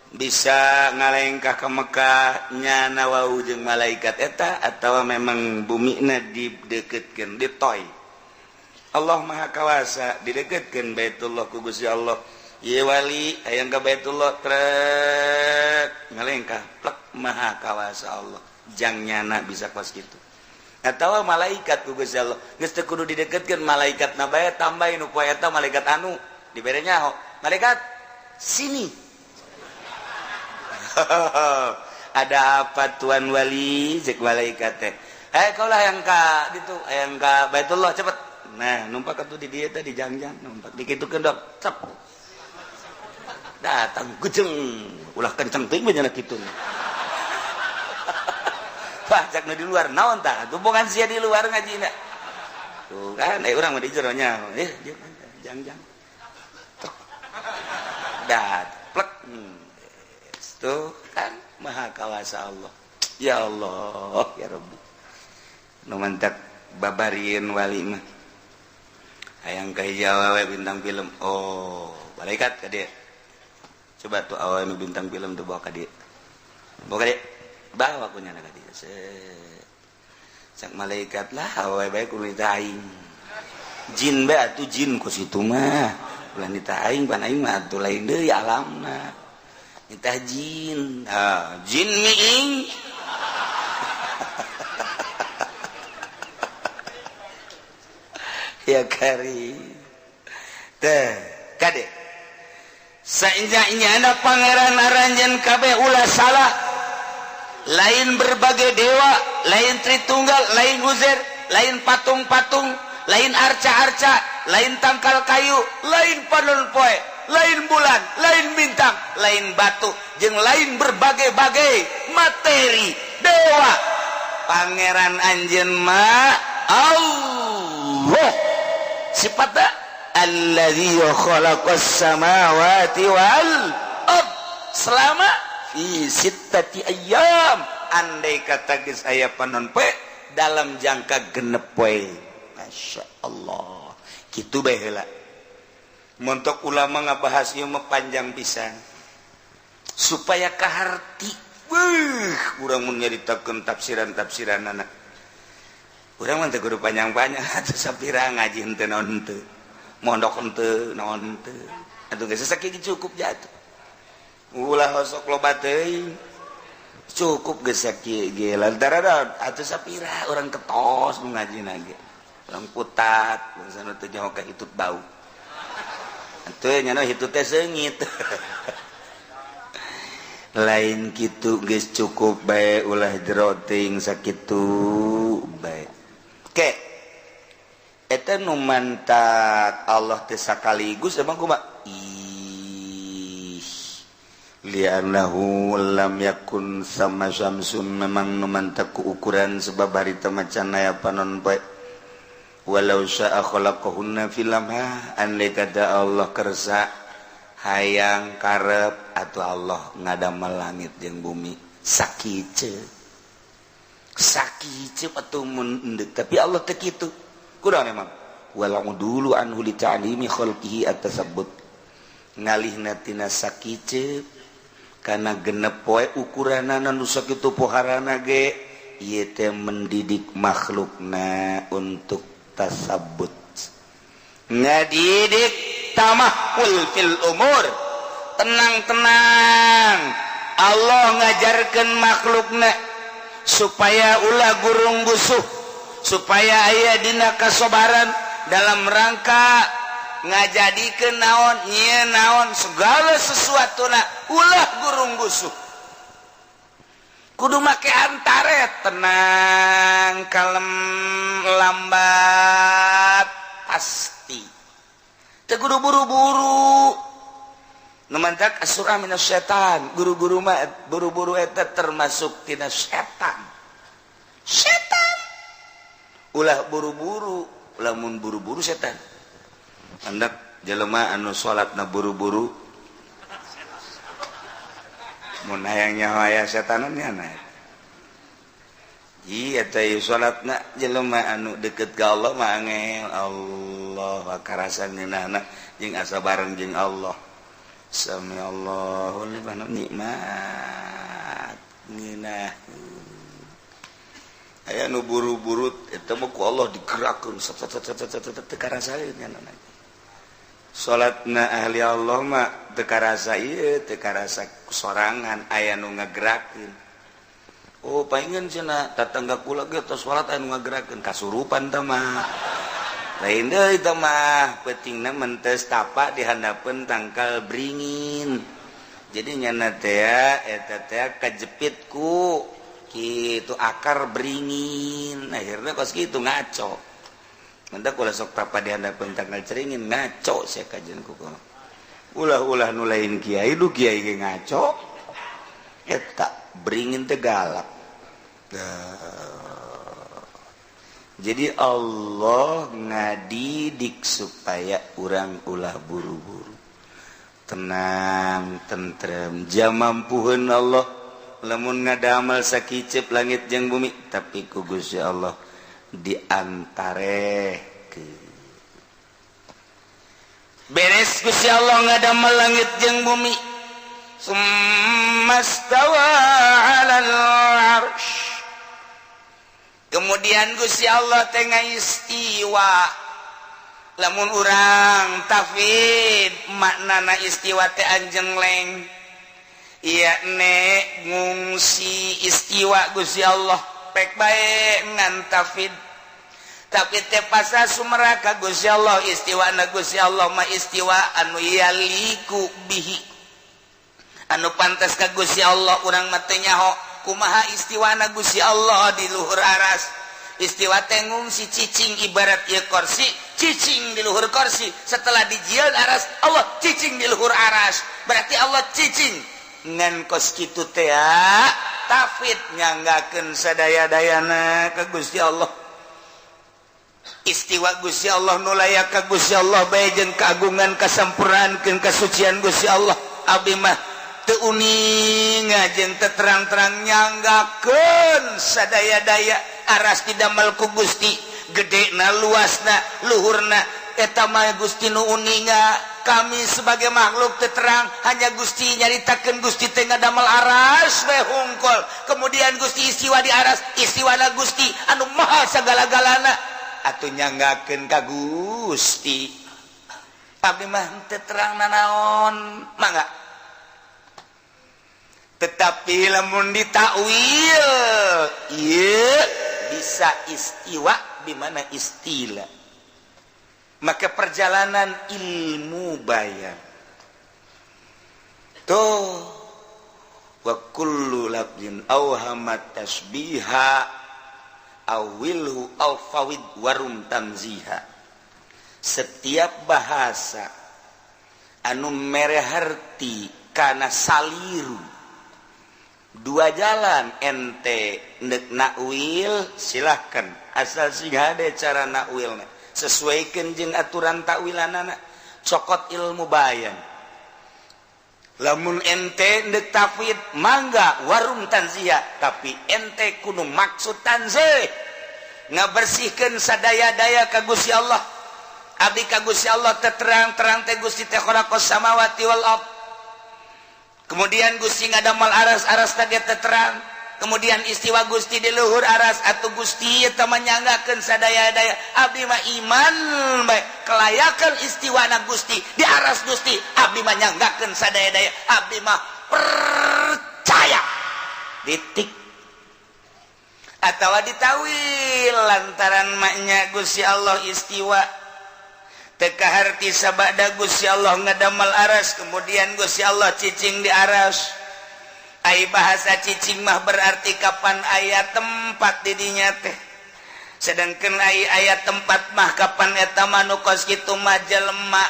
bisa ngalengkah ke Mekah nyana wau jeung malaikat eta atawa memang bumina dideketkeun ditoy. Allah Maha Kawasa dideketkeun Baitullah ku Gusti Allah. Ieu wali hayang ka Baitullah trek ngalengkah plek Maha Kawasa Allah. Jang nyana bisa kos kitu. Atawa malaikat ku Gusti Allah geus teu kudu dideketkeun malaikatna bae tambahin nu poe eta malaikat anu dibere nyaho. Malaikat sini. Ada apa tuan wali cek malaikat teh. Eh kau lah yang ka ditu, yang ka Baitullah cepet. Nah, numpak atuh di dieu teh di jangjang, numpak dikitukeun dok, cep. Datang gejeng, ulah kenceng teuing mah kitu. Pajak nu di luar naon tah? Tumpungan sia di luar ngajina. Tuh kan, urang mah di jero nya. Jangjang. Dah, plek. Tuh kan maha kawasa Allah. Ya Allah ya Rabbi. Nu mantak babarieun wali mah. Hayang ka hiji awewe bintang film. Oh, malaikat ka dieu. Coba tuh awewe nu bintang film tuh bawa ka dieu. Bawa ka dieu. Bawa ku nyana ka dieu. Cak malaikat lah awewe bae kudu nitah aing. Jin bae atuh jin ku situ mah. Ulah nitah aing pan aing mah atuh lain deui alamna. Nitah jin. Ah, jin miing. Ya kari. Teh, kade. Sainja-injana pangeran aranjeun kabeh ulah salah. Lain berbagai dewa, lain Tritunggal, lain Uzair, lain patung-patung, lain arca-arca, lain tangkal kayu, lain panon poe, lain bulan, lain bintang, lain batu, jeung lain berbagai-bagai materi dewa. Pangeran anjeun mah Allah. Sifatna alladzi khalaqas samawati wal ard selama fi sittati ayyam. Andai kata geus aya panon poe dalam jangka genep poe. Masya Allah. Kitu bae heula. Montok ulama ngabahas ieu mah panjang pisan. Supaya kaharti. Weuh, urang mun nyaritakeun tafsiran-tafsiranana. Urang mah teu kudu panjang-panjang atuh sapira ngaji henteu naon henteu. Mondok henteu naon henteu. Atuh geus sakieu cukup jatuh. Ulah osok loba teuing. Cukup geus sakieu ge lantaran atuh sapira urang ketos nu ngajina ge. Urang putat, bangsa nu teu nyaho ka hitut bau. Atuh nya hitut teh seungit. Lain kitu geus cukup bae ulah jero teuing sakitu bae. Ke eta nu mantak Allah teh sakaligus emang kumaha? Ih, li'annahu lam yakun sama syamsun, memang nu mantak ku ukuran sebab harita macan aya panon poe. Walau sya'a khalaqahunna fil lamha, andai kata Allah kersa hayang karep atau Allah ngadamel langit jeung bumi sakieu sakieu atuh mun endek, tapi Allah teu kitu. Kunaon emang walau dulu anhu li ta'limi khalqihi at-tasabbut, ngalihna tina sakieu kana genep poe ukuranana nu sakitu poharana ge ieu teh mendidik makhlukna untuk tasabbut, ngadidik tamahul fil umur, tenang-tenang. Allah ngajarkeun makhlukna supaya ulah gurung gusuh, supaya aya dina kasobaran dalam rangka ngajadikeun naon nyieun naon segala sesuatuna ulah gurung gusuh, kudu make antaret, tenang, kalem, lambat, pasti teu kudu buru-buru. Nu mantak asurah minas setan, guru-guru mah buru-buru eta termasuk tina setan. Setan ulah buru-buru, lamun buru-buru setan. Andak jelema anu salatna buru-buru mun hayang nyaho aya setanan nya na. Iya teh salatna jelema anu deket ka Allah mah angel Allah karasan ngeunahna jeung asa bareng jeung Allah. Sami Allahu liman nikmat ngeunah. Aya nu buru-buru eta mah ku Allah digerakkeun sat sat sat sat teu karasaeun nya. Salatna ahli Allah mah teu karasa ieu, teu karasa sorangan, aya nu ngagerakeun. Oh, paingan cenah tatangga kula ge tos salat aya nu ngagerakeun, kasurupan teh mah. Lain deui teh mah, peutingna mentes tapa di handapeun tangkal beringin. Jadi nyana teh eta teh kajepit ku kitu akar beringin, akhirna kos kitu ngaco. Mantap ulah sok tapa di handapeun tangkal ceringin ngaco sia kajian ku. Ulah-ulah nu lain kiai du kiai ge ngaco. Eta beringin teh galak. Jadi Allah ngadidik supaya urang ulah buru-buru. Tenang, tentrem, jamampuheun Allah lamun ngadamel sakicep langit jeung bumi, tapi ku Gusti Allah diantarehkeun. Beres Gusti Allah ngadamel langit jeung bumi, summastawa 'alal arsy. Kemudian Gusti Allah teh istiwa. Lamun urang tafwid, maknana istiwa teh anjengleng, iya ne ngungsi istiwa Gusti Allah pek bae ngan tafwid, tapi teh pasa sumeraka Gusti Allah. Istiwa na Gusti Allah mah istiwa anu yaliku bihi, anu pantas ka Gusti Allah. Urang mah teu nyaho kumaha istiwana Gusti Allah di luhur aras. Istiwa teh ngungsi, cicing, ibarat ieu kursi cicing di luhur kursi. Setelah dijieun aras, Allah cicing di luhur aras, berarti Allah cicing. Ngan kos kitu teh tafwid, nyanggakeun sadaya-dayana ka Gusti Allah. Istiwa Gusti Allah nu layak ka Gusti Allah bae jeung kagungan, kasampurnaan, kasucian Gusti Allah. Abdi mah teu uninga jeung teu terang-terang, nyanggakeun sadaya-daya. Aras didamel ku Gusti, gedena, luasna, luhurna, eta mah Gusti nu uninga. Kami sebagai makhluk teu terang, hanya Gusti nyaritakeun. Gusti teh ngadamel aras we hungkul, kemudian Gusti istiwa di aras. Istiwana Gusti anu maha sagala-galana atuh nyanggakeun ka Gusti. Abdi mah teu terang nanaon, mangga. Tetapi lamun ditakwil, ieu bisa istiwa di mana istilah, maka perjalanan ilmu bayan tuh. Wa kullu lafzin awhamat tasbiha awilhu aw fawid warum tamziha. Setiap bahasa anu mere harti kana saliru, dua jalan. Ente ndek nakwil silahkan, asal sing hade cara nakwilna, sesuaikan jeung aturan takwilanana, cokot ilmu bayan. Lamun ente ndek tafwid, mangga, warum tanziha, tapi ente kudu maksud tanzih, ngabersihkeun sadaya-daya ka Gusti Allah. Abdi ka Gusti Allah terang-terang teh Gusti teh khalaqas samawati wal ard, kemudian Gusti ngadamel aras, aras teh terang, kemudian istiwa Gusti di luhur aras, atau Gusti eta menyanggakeun sadaya-daya. Abdi mah iman bae kelayakan istiwana Gusti di aras Gusti. Abdi mah nyanggakeun sadaya-daya, abdi mah percaya, titik. Atau ditawil lantaran maknya Gusti Allah istiwa teu kaharti sabada Gusti Allah ngadamel aras, kemudian Gusti Allah cicing di aras. Ai bahasa cicing mah berarti kapan aya tempat didinya teh, sedangkan ai aya tempat mah kapan eta mah nu kos kitu mah jelema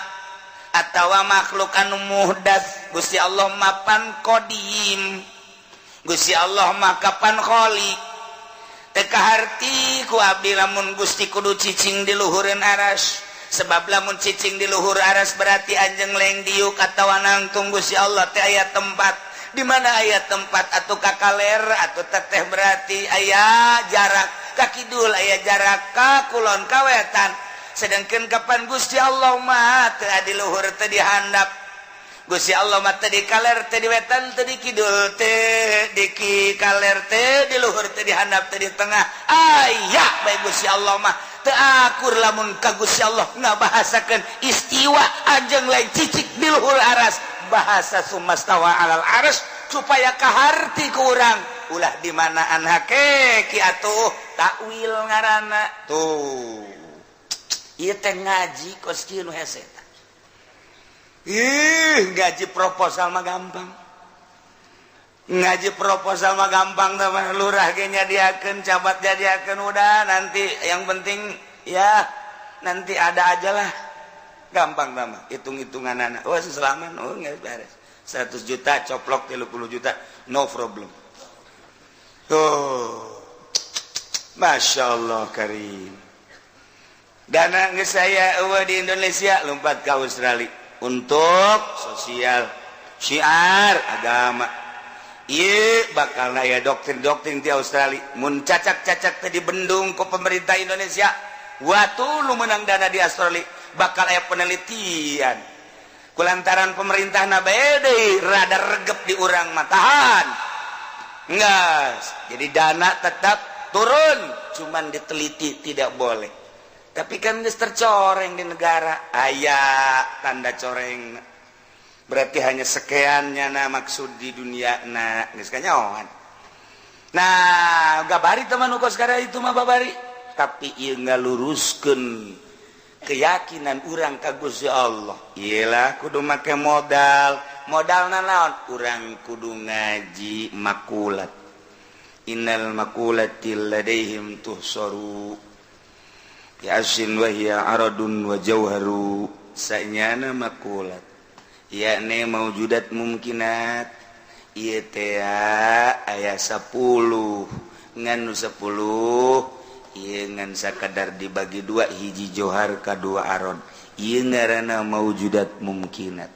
atawa makhluk anu muhdats. Gusti Allah mapan qadim, Gusti Allah mah kapan khaliq. Teu kaharti ku abdi lamun Gusti kudu cicing di luhureun aras, sebab lamun cicing di luhur aras berarti anjeng leng diuk atawa nangtung. Gusti Allah teh aya tempat. Di mana aya tempat atau ka kaler atau teteh berarti aya jarak ka kidul, aya jarak ka kulon, ka wetan. Sedangkan kapan Gusti Allah mah teu di luhur, teu di handap. Gusti Allah mah teu di kaler, teu di wetan, teu di kidul, teu di kaler, teu di luhur, teu di handap, teu di tengah. Aya bae Gusti Allah mah. Teu akur lamun ka Gusti Allah ngabahasakeun istiwa anjeng lain cicik di luhur aras. Bahasa sumastawa alal aras supaya kaharti ku urang, ulah di manaan hakeki atuh takwil ngaranna tuh. Ieu teh ngaji kos kieu nu hese. Ih, ngaji proposal mah gampang. Ngaji proposal mah gampang teman. Lurah ge nyadiakeun, camat nyadiakeun, udah nanti yang penting ya nanti ada aja lah. Gampang mah hitung-hitungan anak. Oh, selaman, oh nggak beres. 100 juta coplok 30 juta, no problem. Tuh. Masya Allah karim. Dana geus saya eueuh di Indonesia, lompat ke Australia. Untuk sosial, syiar agama. Ieu bakal aya doktrin-doktrin di Australia. Mun cacak-cacak teh dibendung ku pemerintah Indonesia, waktu lu menang dana di Australia bakal aya penelitian. Kulantaran pemerintah na deui rada regep di urang matahan. Enggak, jadi dana tetap turun, cuman diteliti tidak boleh. Tapi kan geus tercoreng di negara, aya tanda coreng. Berarti hanya sekiannya na maksud di dunia na geus kanyahoan. Nah, gabari teman ukur sekarang itu mah babari. Tapi ieu ngaluruskeun keyakinan urang ka Gusti Allah. Iyalah kudu make modal. Modalna naon? Urang kudu ngaji makulat. Innal makulati ladaihim tuhsaru. Yasin wa hiya aradun wa jauharu. Sanyana makulat. Yakni maujudat mumkinat. Ieu teh aya 10 ngan nu 10 ieu ngan sakadar dibagi dua, hiji johar ka dua arod. Ieu ngaranna maujudat mumkinat.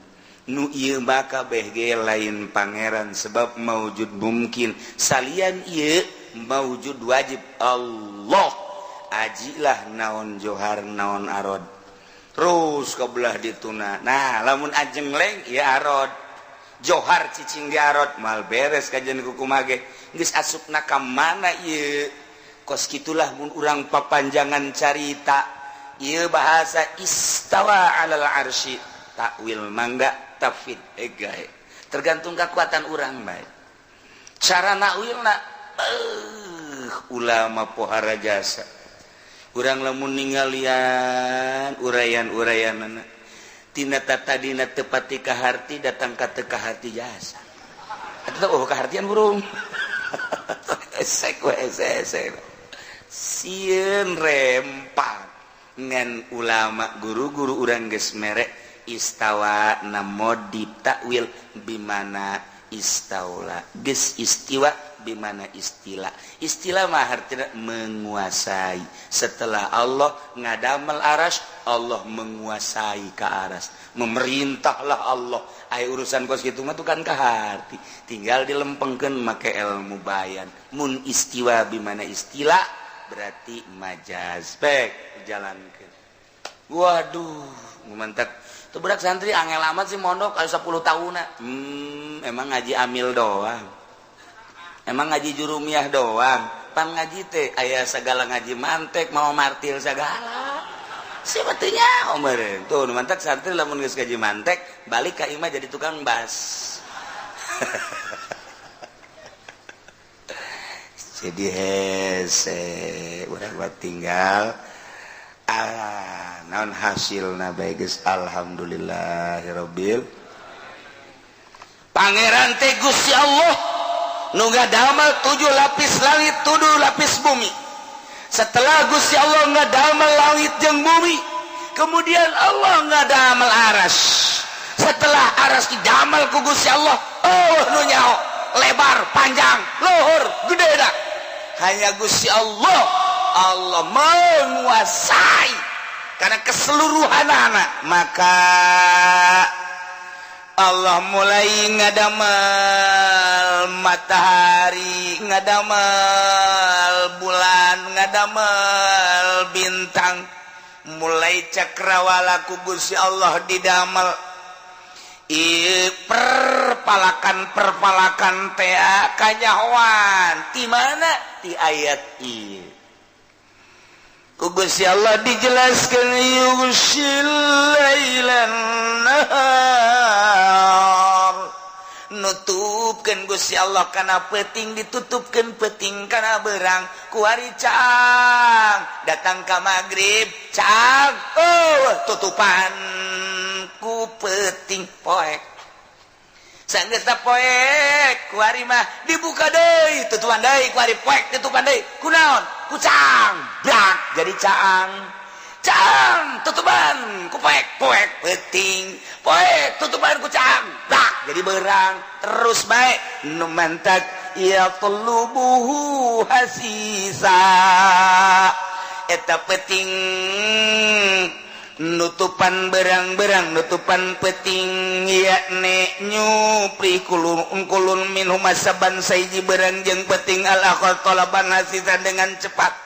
Nu ieu maka kabeh ge lain pangeran sebab maujud mungkin. Salian ieu maujud wajib Allah. Ajilah naon johar naon arod. Terus ke belah dituna. Nah, lamun ajeng leng ieu arod. Johar cicing di arod mal beres kajian kumaha ge. Geus asupna ka mana ieu? Kos kitulah mun urang papanjangan carita. Ieu bahasa istawa alal arsy, takwil mangga tafwid egae. Tergantung kekuatan urang bae. Cara nakwilna ulama pohara jasa. Urang lamun ninggalian uraian-uraianana tina tatadina tepati kaharti datang ka teu kaharti jasa. Eta oh kahartian burung. Esek we esek. Sieun rempak ngan ulama guru-guru urang geus mere istawa na modif takwil bimana istaula. Geus istiwa bimana istilah. Istilah mah artinya menguasai. Setelah Allah ngadamel aras, Allah menguasai ke aras. Memerintahlah Allah. Ai urusan kos kitu mah tuh kan kaharti. Tinggal dilempengkeun make ilmu bayan. Mun istiwa bimana istilah berarti majaz. Pek jalankeun. Waduh, mantak. Tuh budak santri angel amat sih mondok aya 10 tahunna. Emang ngaji amil doang. Emang ngaji jurumiah doang. Pan ngaji teh aya segala ngaji mantek mau martil segala. Siapa teh nya meureun. Tuh nu mantek santri lamun geus ngaji mantek balik ka imah jadi tukang bas. Jadi hese urang mah tinggal ah naon hasilna bae geus alhamdulillahirabbil. Pangeran teh Gusti Allah nu ngadamel 7 lapis langit, 7 lapis bumi. Setelah Gusti Allah ngadamel langit jeung bumi, kemudian Allah ngadamel aras. Setelah aras didamel ku Gusti Allah, oh nu nyaho lebar, panjang, luhur, gede dah. Hanya Gusti Allah, Allah menguasai karena keseluruhan anak. Maka Allah mulai ngadamel matahari, ngadamel bulan, ngadamel bintang. Mulai cakrawala ku Gusti Allah didamel. Perpalakan-perpalakan teh kanyahoan ti mana? Ti ayat ieu. Ku Gusti Allah dijelaskeun yughshil lailan nahar. Nutupkeun Gusti Allah kana peuting, ditutupkeun peuting kana beurang kuari caang datang ka magrib caang oh tutupan ku peuting poek. Sanggeus poek kuari mah dibuka deui tutupan deui kuari poek tutupan deui kunaon ku caang brak jadi caang caang tutupan ku poek poek peuting poek tutupan ku caang brak jadi berang terus bae nu mantak ya tulubuhu hasisa eta peuting Nutupan berang-berang, nutupan peting, yakni nyupri kulun kulun minhuma saban saiji berang jeung peting al akhar tolaban hasisan dengan cepat,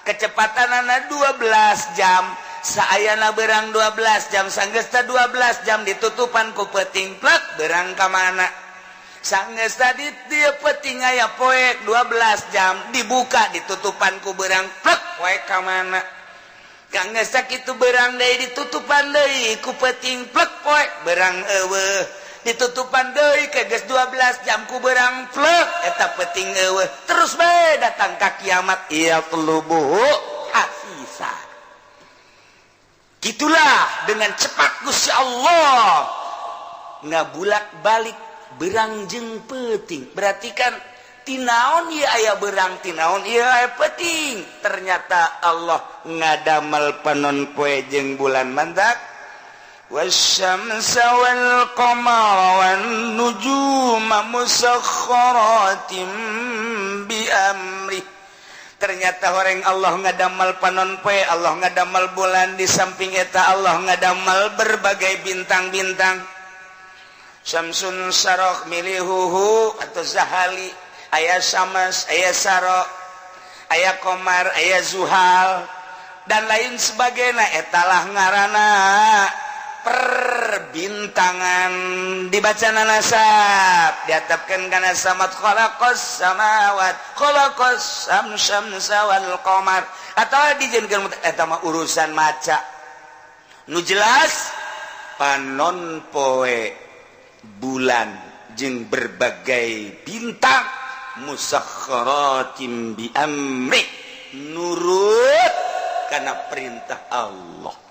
kecepatan 12 jam. Saayana berang 12 jam, sanggesta 12 jam ditutupan ku peting, plek, berang ka mana? Sanggeus tadi dia peting aya poek 12 jam, dibuka, ditutupan ku berang, plek, poek ka mana? Kangge sakitu berang deui, ditutupan deui ku peting, plek, poek berang eueuh. Ditutupan deui ke geus 12 jam ku berang, plek, eta peting eueuh. Terus bae datang ka kiamat, yatlubuhu hasisa. Gitulah dengan cepat Gusti Allah ngabulak balik berang jeung peting. Berarti kan tinaon ieu aya berang, tinaon ieu aya peting? Ternyata Allah ngadamel panon poe jeung bulan. Mantak wasyamsa wal qamara wan nujuma musakhkharatin bi amri. Ternyata horeng Allah ngadamel panon poe, Allah ngadamel bulan, di samping eta Allah ngadamel berbagai bintang-bintang. Syamsun Sarok milihuhu atau Zahali, aya Samas, aya Sarok, aya Komar, aya Zuhal, dan lain sebagainya. Etalah ngarana perbintangan. Dibaca nasab diatapkan karena samat khalaqas samawat khalaqas samsa wal qamar atau dijadikan eta mah urusan maca. Nu jelas panon poe, bulan jeung berbagai bintang musakhkharatin bi amri, nurut karena perintah Allah.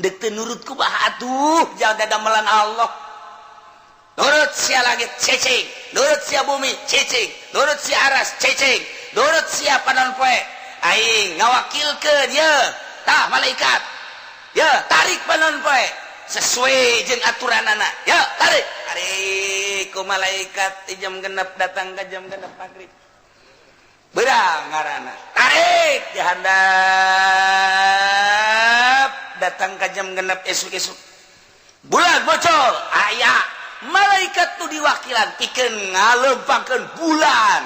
Dek teu nurut kumaha atuh? Jangan damelan Allah. Nurut sia langit, cicing. Nurut sia bumi, cicing. Nurut sia aras, cicing. Nurut sia panon poe. Aing ngawakilkeun ye tah malaikat ye, tarik panon poe sesuai jeung aturanana ya. Tarik, tarik ku malaikat di jam 6 datang ke jam 6 maghrib. Berang ngaranna, tarik di handap datang ke jam 6 esuk-esuk, bulan bocor. Aya malaikat tuh diwakilan pikeun ngalempangkeun bulan.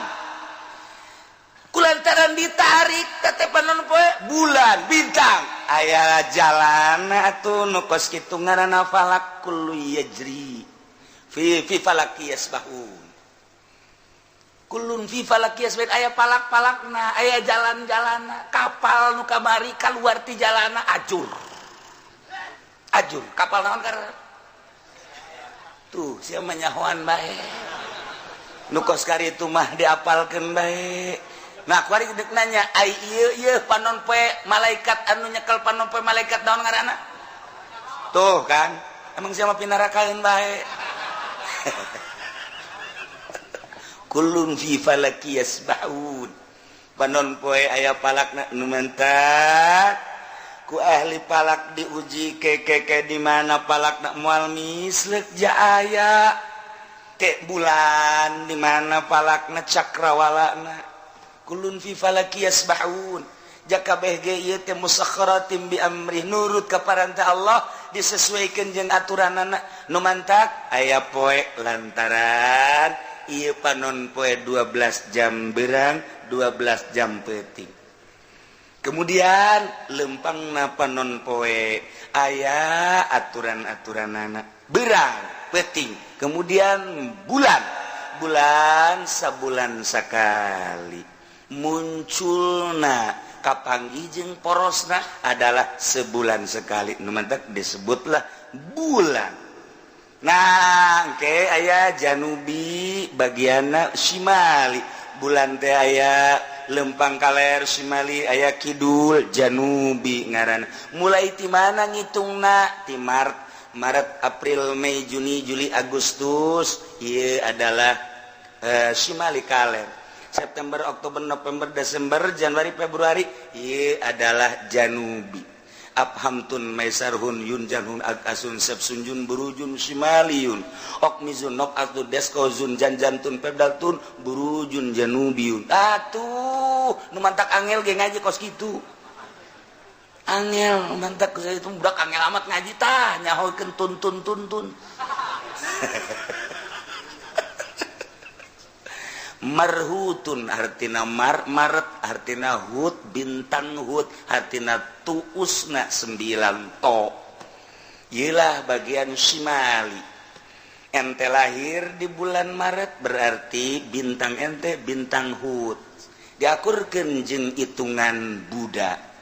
Kulantaran ditarik tete panon poe, bulan, bintang aya jalan atuh nu kos kitu ngaranna falak. Kullu yajri fi fi falaki yasbahun, kullun fi falaki yasbahun. Aya palak-palakna, aya jalan-jalanna. Kapal nu kamari kaluar ti jalana, ajur ajur. Kapal naon kar tuh? Sia nyahoan bae nu kos kari itu mah diapalkeun bae. Nah, kuari dek nanya, ai ieu ieu panon poe, malaikat anu nyekel panon poe malaikat naon ngaranna? Tuh kan, emang siapa pinarakaeun bae. Kullun fi falaki yasbahun. Panon poe aya palakna. Nu mantak ku ahli palak diuji kekeke di mana palakna moal mislek ja aya ke bulan di mana palakna, cakrawalana. Kullun fi falaki yasbahun. Jaka kabeh ge ieu teh musakhkharatin bi amri, nurut ka parentah Allah, disesuaikan jeung aturanana. Nu mantak aya poe lantaran ieu panon poe 12 jam berang, 12 jam peuting. Kemudian lempangna panon poe aya aturan-aturanana, berang, peuting. Kemudian bulan, bulan sabulan sekali munculna, kapanggih jeung porosna adalah sebulan sekali. Nu mantak disebutlah bulan. Nah, engke aya janubi bagianna simali. Bulan teh aya lempang kaler, simali, aya kidul, janubi ngaranna. Mulai ti mana ngitungna? Ti Maret. Maret, April, Mei, Juni, Juli, Agustus ieu adalah simali kaler. September, Oktober, November, Desember, Januari, Februari ieu adalah janubi. Abhamtun maisarhun yun janhun akasun sepsunjun burujun simaliyun okmizun nok atu deskozun janjantun pebdaltun burujun janubiyun. Atuh nu mantak angel ge ngaji kos kitu. Angel mantak saya itu budak angel amat ngaji tah nyahokeun tuntun tuntun. Marhutun artina mar Maret artina hut bintang hut artina tuusna 9 to. Iyalah bagian simali. Ente lahir di bulan Maret berarti bintang ente bintang hut. Diakurkeun jeung hitungan Buddha.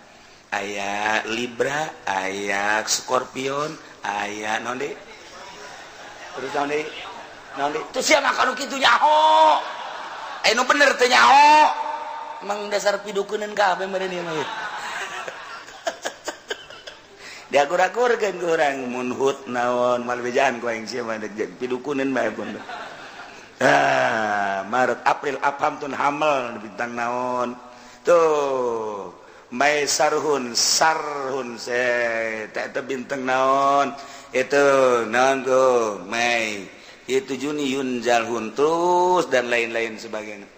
Aya Libra, aya Scorpion, aya naon deui? Terus naon deui? Naon deui? Teu sia mah kanu kitu nyaho. Aya nu bener teu nyaho. Emang dasar pidukuneun kabeh meureun ieu mah. Diakur-akurkeun ku urang mun hut naon mal bejaan ku aing sia mah pidukuneun bae pun. Ah, Maret, April, Apam tun hamel bintang naon. Tuh. Mai sarhun sarhun se bintang naon itu naon tuh Mei itu Juni Yun Jalhun terus dan lain-lain sebagainya.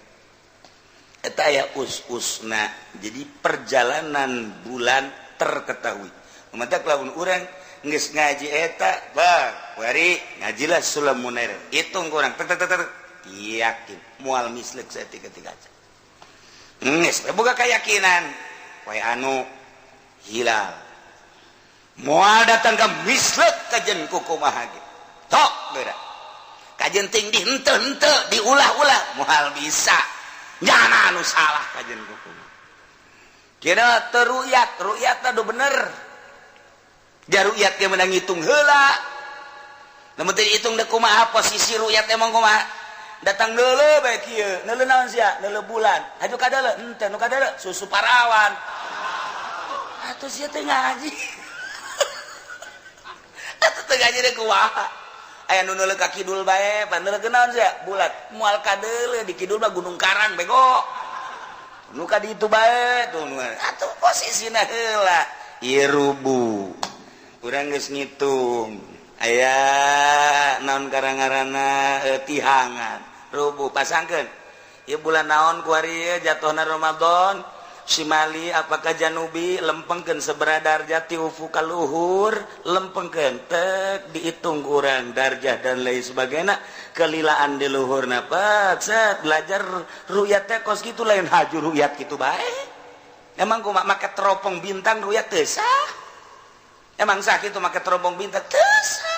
Eta aya us-usna. Jadi perjalanan bulan terketahui. Matak lamun urang geus ngaji eta bah wari ngajilah Sulam Munair. Hitung kurang tek tek tek yakin moal mislek saeutik-eutik aja. Geus boga keyakinan wae anu hilal moal datang ka mislek kajen kumaha ge tok geura kajen ting di henteu-henteu diulah-ulah moal bisa nyana anu salah kajen kumaha kira teruyat ruyatna do bener jaruyat ge menang ngitung heula lamun teu dihitung deuk kumaha posisi ruyat emang kumaha datang deuleu bae kieu neuleu naon sia neuleu bulan haju ka deuleu henteu nu ka deuleu susu parawan atuh sia teh ngaji atuh teh ngaji deui kumaha aya nu neuleu ka kidul bae pan neuleu naon sia bulat moal ka deuleu di kidul mah Gunung Karang bego nu ka ditu bae tuh atuh posisina heula ieu rubu urang geus ngitung aya naon karang-karana tihangan rubuh pasangkeun ieu bulan naon kuari ieu jatuhna Ramadan simali apakah janubi lempengkeun sabaraha darjah ti ufuk ka luhur lempengkeun tek dihitung kurang darjah dan lain sebagainya kelilaan di luhurna pak set belajar ru'yat teh kos kitu lain haju ru'yat kitu bae emang kumaha make teropong bintang ru'yat teu sah emang sah kitu make teropong bintang teu sah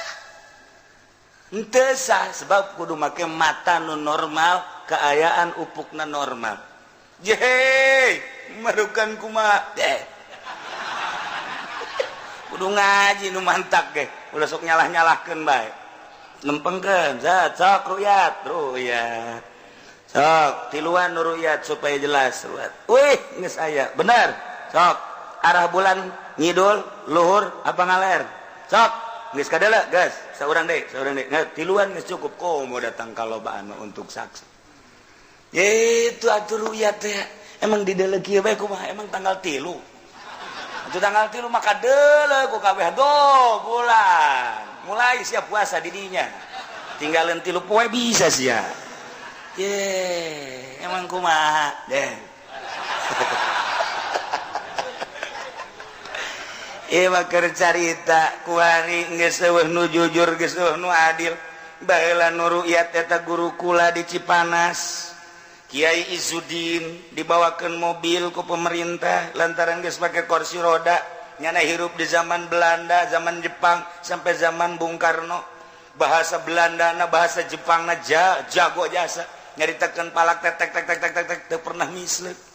henteu sah sebab kudu make mata nu normal keayaan upukna normal jehe marukan kumaha deh kudu ngaji nu mantak ge ulah sok nyalah-nyalahkeun bae lempengkeun zat sok ru'yat ru'yat sok tiluan nu ru'yat supaya jelas ru'yat wih geus aya bener sok arah bulan ngidul luhur apa ngaler sok geus kadeuleu geus saurang deui nah, tiluan geus cukup komo datang kalobaan untuk saksi itu atuh ru'yat teh emang di deuleu kieu bae kumaha emang tanggal 3 atuh tanggal 3 maka deuleu ku kabeh do bulan mulai siap puasa di dinya tinggalin 3 poe bisa sia ye emang kumaha deh. Ieu mah keur carita kuari geus eueuh nu jujur geus eueuh nu adil baheula nu ru'yat eta guru kula di Cipanas Kiai Izzuddin dibawakeun mobil ku pemerintah lantaran geus pake kursi roda nyana hirup di zaman Belanda zaman Jepang sampai zaman Bung Karno bahasa Belanda na bahasa Jepang na jago jasa nyaritakeun palak tek tek tek tek tek tek teu pernah misleuk.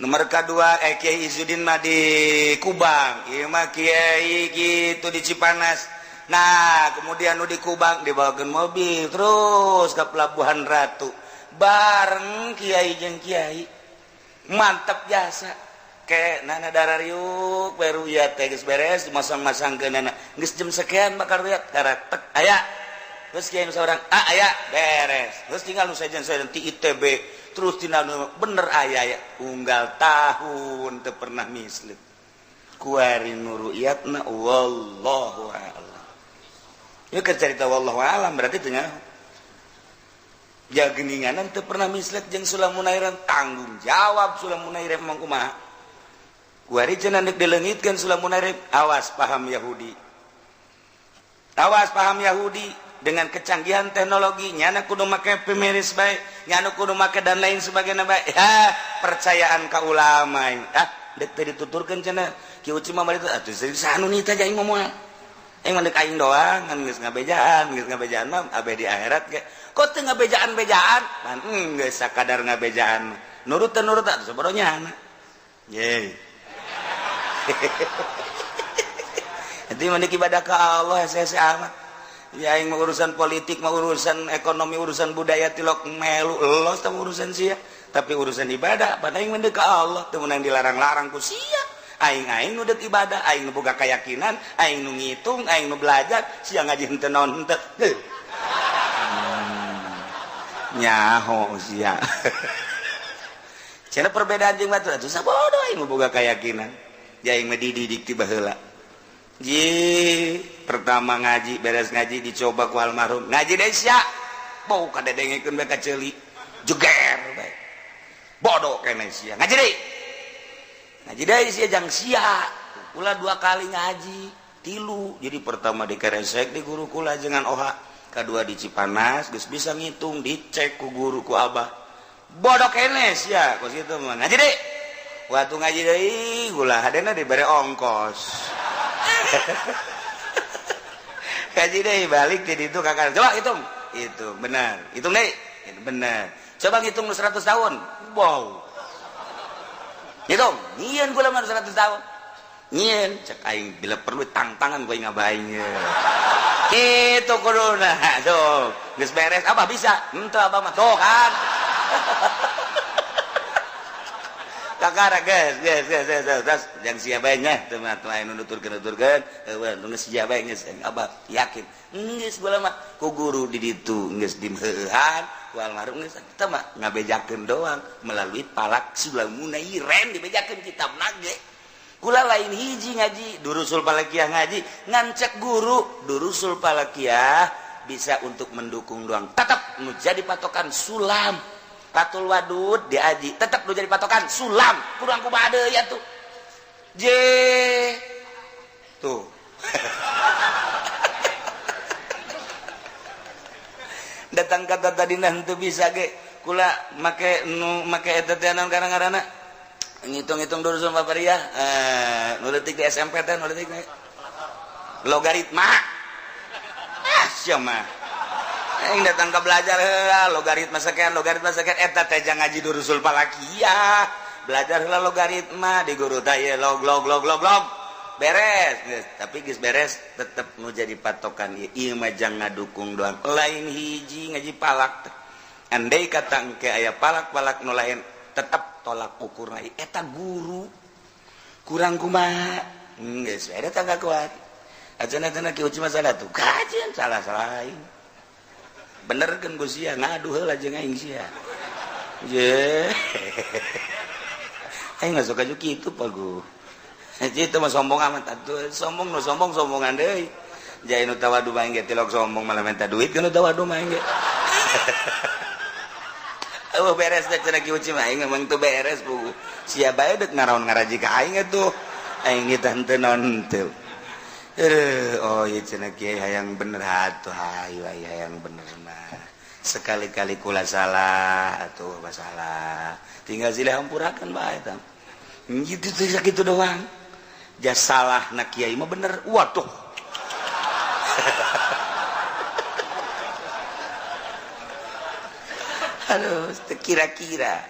Nomor kedua Kiai Izzuddin mah di Kubang, ieu mah Kiai gitu di Cipanas. Nah, kemudian nu di Kubang dibawakeun mobil terus ke Pelabuhan Ratu. Bareng Kiai jeung Kiai. Mantap jasa. Ke nana darariuk bae ru'yat teh geus beres dimasang-masangkeun nana. Geus jam sekian bakal ru'yat karatek aya. Terus kiai nu saurang, ah aya beres. Terus tinggal nu sejen-sejen ti ITB. Terus tina bener aya ya unggal tahun teu pernah misleuk kuari nu ru'yatna wallahu a'lam. Ieu keur carita wallahu a'lam berarti teu nyaho ja geuninganan teu pernah misleuk jeung Sulam Munairan tanggung jawab Sulam Munairan emang kumaha Kuari cenah deuk dileungitkeun Sulamun Arif, awas paham Yahudi. Awas paham Yahudi dengan kecanggihan teknologi, nyana kudu make pemiris bae, nyana kudu make dan lain sebagainya bae. Ya, percayaan ka ulama. Ah, deuk teu dituturkeun cenah. Ki Uci mah balik atuh sanu nita aing mah moal. Aing mah deuk aing doang kan geus ngabejaan mah abeh di akhirat ge. Kok teu ngabejaan-bejaan? Pan geus sakadar ngabejaan. Nurut teu nurut atuh sabodohnya anak. Ye. Jadi mah ibadah ka Allah hese amat. Ya aing mah urusan politik, mah urusan ekonomi, urusan budaya tilok melu los tah urusan sia. Tapi urusan ibadah pada aing mah ka Allah teu meunang dilarang-larang ku sia. Aing-aing nu deuk ibadah, aing nu boga keyakinan, aing nu ngitung, aing nu belajar, sia ngaji henteu naon henteu. Nyaho sia. Cenah perbedaan jeung batur atuh sabodo aing mah boga keyakinan. Ya aing mah dididik ti baheula. Ji, pertama ngaji, beres ngaji dicoba ku almarhum. Ngaji deui sia. Bau kadedengekeun bae ka ceuli. Jeger bae. Bodoh keneh sia. Ngaji deui. Ngaji deui sia jang sia. Kula 2 kali ngaji, 3. Jadi pertama di Keresek di guru kula jangan oha. Kedua di Cipanas geus bisa ngitung, dicek ku guru ku abah. Bodoh keneh sia, kos kitu mah. Ngaji deui. Waktu ngaji deui gula hadena dibere ongkos. Kaji deh balik di itu kakak coba hitung itu benar, hitung deh itu benar, coba ngitung 100 tahun, wow, hitung nyieun kula mah 100 tahun nyieun cek aing bila perlu tangtangan gue ngabaing kitu kuduna tuh geus beres apa bisa henteu abah mah tuh kan. Kakara geus geus geus geus terus jang sia bae nya teu mah atuh anu nuturkeun-nuturkeun heueuh nu geus sia bae geus abah yakin geus bae mah ku guru di ditu geus dimheuhan ku almarhum geus eta mah ngabejakeun doang melalui palak Sulamunairen dibejakeun kitab nage kula lain hiji ngaji durusul falakiyah ngaji ngancek guru durusul falakiyah bisa untuk mendukung doang tetap nu jadi patokan sulam Patul Wadud diaji tetap nu jadi patokan sulam kurang kumaha deui atuh je tuh. Datang kata tadi nah teu bisa ge kula make nu make eta teh naon ngaranna ngitung-ngitung durusul falakiyah nu leutik di SMP teh nu leutik logaritma ah sia mah aing datang ke belajar heula logaritma sekian eta teh jang ngaji durusul falakiyah belajar heula logaritma di guru teh ieu log log log log log beres geus tapi geus beres tetep nu jadi patokan ieu ieu mah jang ngadukung doang lain hiji ngaji palak teh andai kata engke aya palak-palak nu lain tetep tolak ukurna eta guru kurang kumaha geus eta tangga kuat acan-acan ki uci masalah tuh kajian salah-salah aing bener kan gue sia ngadu heula jeung aing sia. Ye. Aing mah sok aju kitu pagu. Itu mah sombong amat atuh. Sombong nu sombong sombongan deui. Jai nu tawadu mah ge tilok sombong malah minta duit kan nu tawadu mah ge. Eueuh beres teh cenah Ki Uci mah aing memang teu beres pugu. Sia bae deuk ngaraon ngaraji ka aing atuh. Aing kita henteu naon henteu. Oh iya cenah kiai hayang bener atuh hayu hayang bener mah. Sekali-kali kula salah atuh masalah. Tinggal silih hampurakeun bae eta. Gitu teh sakitu doang. Jas salah na kiai mah bener. Waduh. Aduh, kira-kira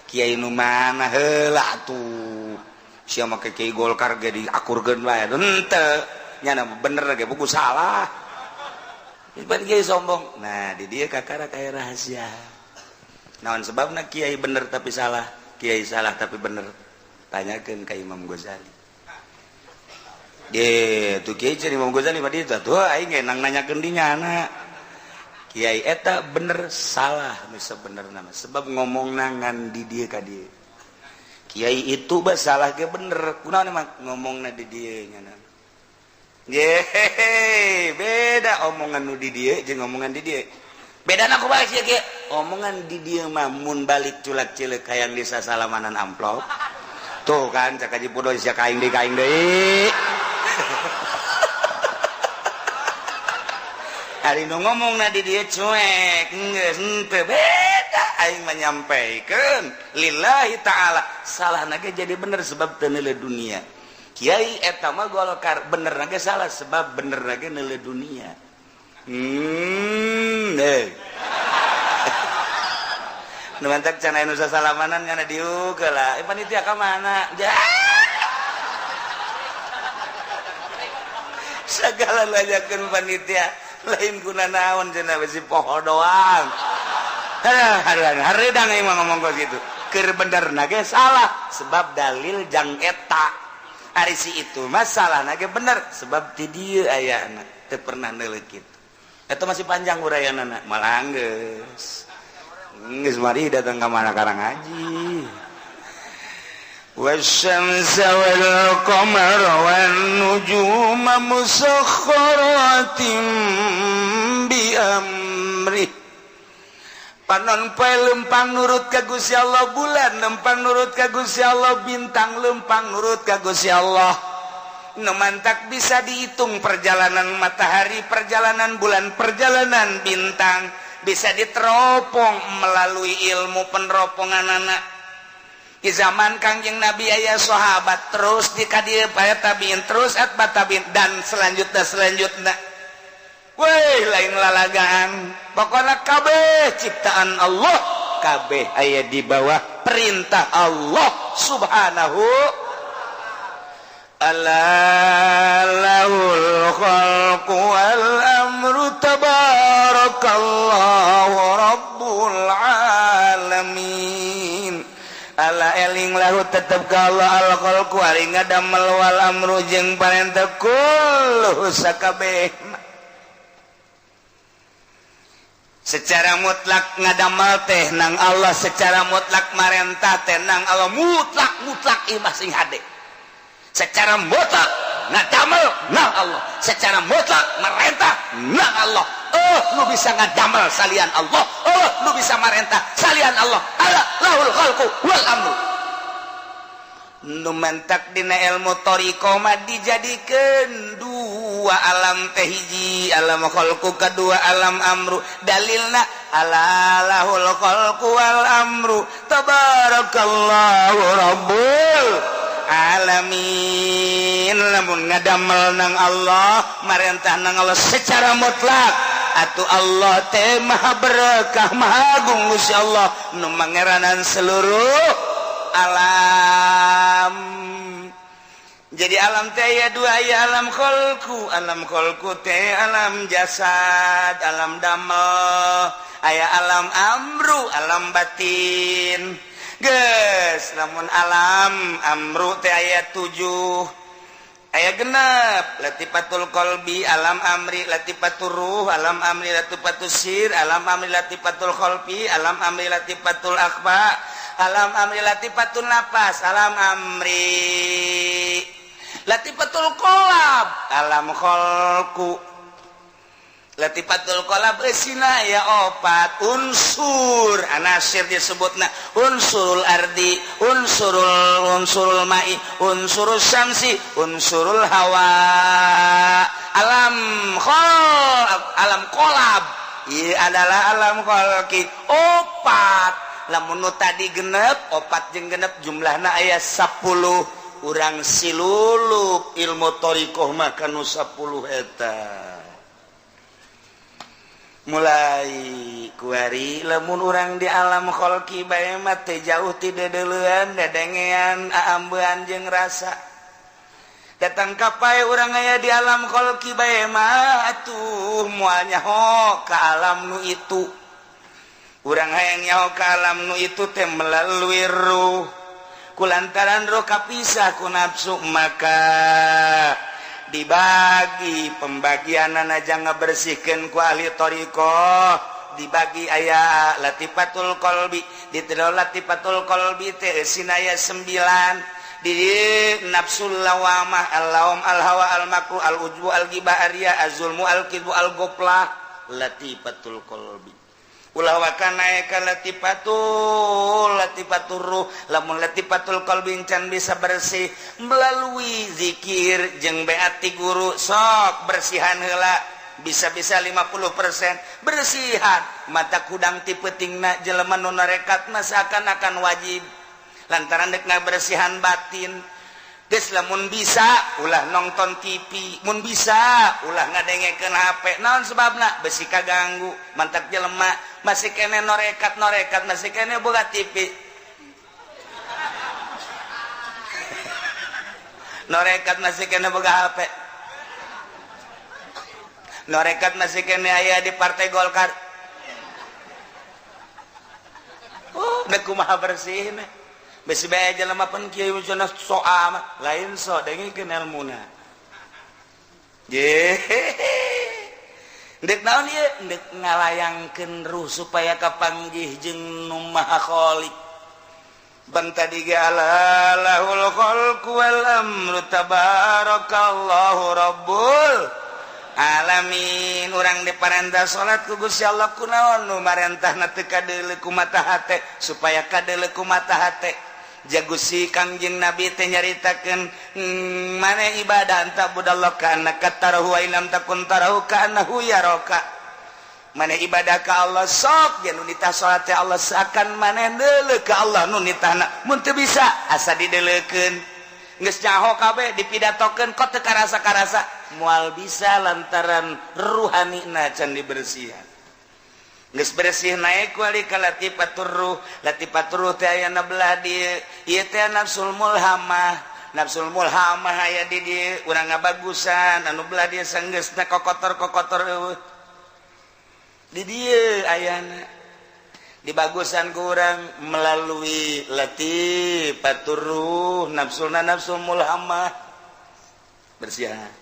kiai nu mana heula atuh. Sia make kiai Golkar ge diakurkeun bae. Henteu. Nyana bener ge buku salah. Pan kiai sombong. Nah, di dieu kakara kaya rahasia. Naon sebabna kiai bener tapi salah, kiai salah tapi bener. Tanyakeun ka Imam Ghazali. Ge, tuh kiai cenah Imam Ghazali mah dieu tuh aing ge nang nanyakeun di nyana. Kiai eta bener salah nu sabenerna mah sebab ngomongna ngan di dieu ka dieu. Kiai itu bah salah ge bener kunaon emang ngomongna di dieu nyana. Ye, beda omongan nu di dieu jeung omongan di dieu. Bedana kumaha sia kieu? Omongan di dieu mah mun balik culak cileuk hayang disasalamanan amplop. Tuh kan cak Haji Pudo sia kaing deui kaing deui. Hari nu ngomongna di dieu cuek, geus henteu beda aing menyampaikan lillahi ta'ala. Salahna ge jadi bener sebab teu neuleuh dunia. Kiai eta mah Golkar bener ge salah sebab bener ge neuleuh dunia. Nu mantak can aya nu sasalamanan kana diuk heula. Panitia ka mana? Segala nanyakeun panitia lain guna naon cenah besi poho doang. Hareudang aing mah ngomong kos kitu. Keur benerna ge salah sebab dalil jang eta. Ari si itu masalahna ge bener sebab ti dieu ayana teu pernah neuleuh kitu. Eta masih panjang uraianana, malah geus. Geus mari datang ka mana karang haji. Wasyamsa wal qamara wan nujuma musakhkharatin bi amri. Panon poe lempang nurut ka Gusti Allah, bulan lempang nurut ka Gusti Allah, bintang lempang nurut ka Gusti Allah. Nu mantak bisa dihitung perjalanan matahari, perjalanan bulan, perjalanan bintang, bisa diteropong melalui ilmu peneropongan anak. Di zaman Kangjeng Nabi aya sahabat terus di ka dieu aya tabiin terus atba tabiin dan selanjutnya. Weh lain lalagaan, pokoknya kabeh ciptaan Allah, kabeh aya di bawah perintah Allah Subhanahu. Ala lahul khalqu wal amru tabarakallahu rabbul alamin. Ala eling lahu tetep ka Allah al khalqu ari ngadamel wal amru jeung parentah kulluhu sakabehna. Secara mutlak ngadamel teh nang Allah, secara mutlak marentah teh nang Allah, mutlak mutlak ieu mah sing hade. Secara mutlak ngadamel nang Allah, secara mutlak marentah nang Allah. Oh, lu bisa ngadamel salian Allah, oh, lu bisa marentah salian Allah. Ala lahul khalqu wal amru. Nu mantak dina ilmu thariqah mah dijadikeun dua alam teh hiji alam khalqu, kadua alam amru. Dalilna ala lahul khalqu wal amru tabarakallahu rabbul alamin. Lamun ngadamel nang Allah, marentah nang Allah secara mutlak, atuh Allah teh maha berkah, maha agung Gusti Allah nu mangeranan seluruh alam. Jadi alam teh aya dua, aya alam khalqu, alam khalqu teh alam jasad, alam damel, aya alam amru, alam batin. Geus lamun alam amru teh aya 7, aya genep, latifatul qalbi alam amri, latifatur ruh alam amri, latifatus sir alam amri, latifatul khalfi alam amri, latifatul akhfa alam amri, latifatul nafas alam amri, latifatul qalb alam khalqu. Latifatul qalb eusina aya 4 unsur anasir disebutna, unsurul ardi, unsurul ma'i, unsurul syamsi, unsurul hawa. Alam khalq, alam qalb ieu adalah alam khalqi 4. Lamun nu tadi genep, 4 jeung genep jumlahna aya 10. Urang silulup ilmu thariqah mah kanu 10 eta. Mulai kuari lamun urang di alam kholqi bae mah teh jauh ti deudeuleun, dedengean, aambean jeung rasa. Datang kapai urang aya di alam kholqi bae mah atuh moal nyaho ka alam nu itu. Urang hayang nyaho ka alam nu itu teh melalui ruh. Kulantaran ruh kapisah ku nafsu maka dibagi pembagianan aja ngebersihkan ku ahli thariqah, dibagi aya latifatul qalbi, diterima latifatul qalbi teh eusina aya 9, di nafsul lawamah, al-lawam, al-hawa, al-makru, al-ujbu, al-ghibah, ar-riya, az-zulmu, al-kidbu, al-ghaflah, latifatul qalbi. Ulah waka naik ka latifatul latifatur ruh. Lamun latifatul qalbi can bisa bersih melalui zikir jeung beat ti guru, sok bersihan heula, bisa-bisa 50% bersihan. Mata kudang ti peutingna jelema nu norekat mah seakan-akan wajib lantaran dek bersihan batin. Geus, lamun bisa ulah nonton TV, mun bisa ulah ngadengekeun HP. Naon sebabna? Besi kaganggu. Mantak jelema masih kene norekat norekat masih kene boga TV, norekat masih kene boga HP, norekat masih kene aya di Partai Golkar. Oh, dek kumaha bersih nih? Besi bae jelema pan kieu cenah so amat, lain so dengekeun elmuna. Ye. Ndek naon ieu? Ndek ngalayangkeun ruh supaya kapanggih jeung nu Maha Khaliq. Ban tadi ge ala lahul khalqu wal amru tabarakallahu rabbul alamin. Urang diparentah salat ku Gusti Allah, kunaon nu marentahna teu kadeuleu ku mata hate? Supaya kadeuleu ku mata hate. Jagusi Kangjeng Nabi teh nyaritakeun mana ibadah anta budallah kana katarahu wa ilam takun tarahu kanahu yaraka. Mana ibadah ka Allah sok jeung nu nitah salat teh Allah seakan maneh deuleu ka Allah nu nitahna. Mun teu bisa asa dideuleukeun, geus nyaho kabeh dipidatokeun kok teu karasa-karasa, moal bisa lantaran ruhanina can dibersihan. Geus bersih naik wali ka latifatur ruh. Latifatur ruh teh aya na belah dieu, ieu teh nafsul mulhamah. Nafsul mulhamah aya di dieu, urang ngabagusan anu belah dieu sanggeusna kokotor-kokotor eueuh di dieu ayana dibagusan ku urang melalui latifatur ruh, nafsulna nafsul mulhamah bersihan.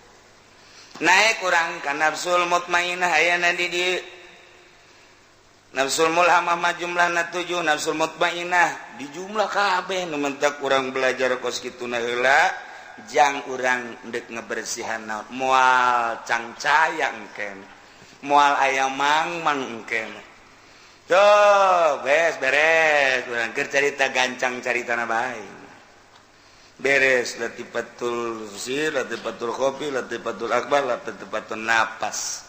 Naik urang ka nafsul mutmainah ayana di dieu. Nafsul mulhamah mah jumlahna 7, nafsul mutmainah di jumlah kabeh. Nu mentak urang belajar kos kituna heula jang urang deuk ngebersihan naon, moal cangcayang engken, moal aya mangmang engken. Tuh, beres beres urang keur carita gancang caritana bae. Beres latifatul sir, latifatul khofi, latifatul akbar, latifatul napas.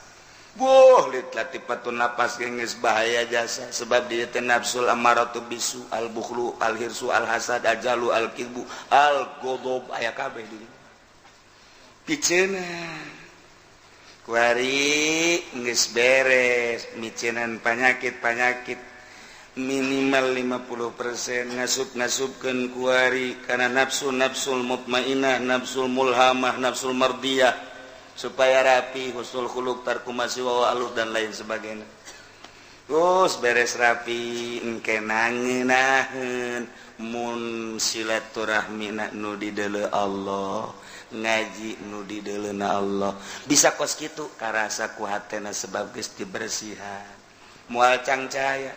Wuh, latifatun napas geus bahaya jasa sebab dia teh nafsul amaratu bisu, al bukhlu, al hirsu, al hasad, al jalu, al kidbu, al ghadab aya kabeh di piceuna. Kuari geus beres miceunan panyakit-panyakit minimal 50% ngasup-ngasupkeun kuari kana nafsu nafsul mutmainah, nafsul mulhamah, nafsul mardiyah supaya rapi, husnul khuluq, tarku masiwa wa aluf dan lain sebagainya. Terus beres rapi engke nangeunaheun mun silaturahmi nu dideuleu Allah, ngaji nu dideuleuna Allah. Bisa kos kitu karasa ku hatena sebab geus dibersihan. Moal cangcaya.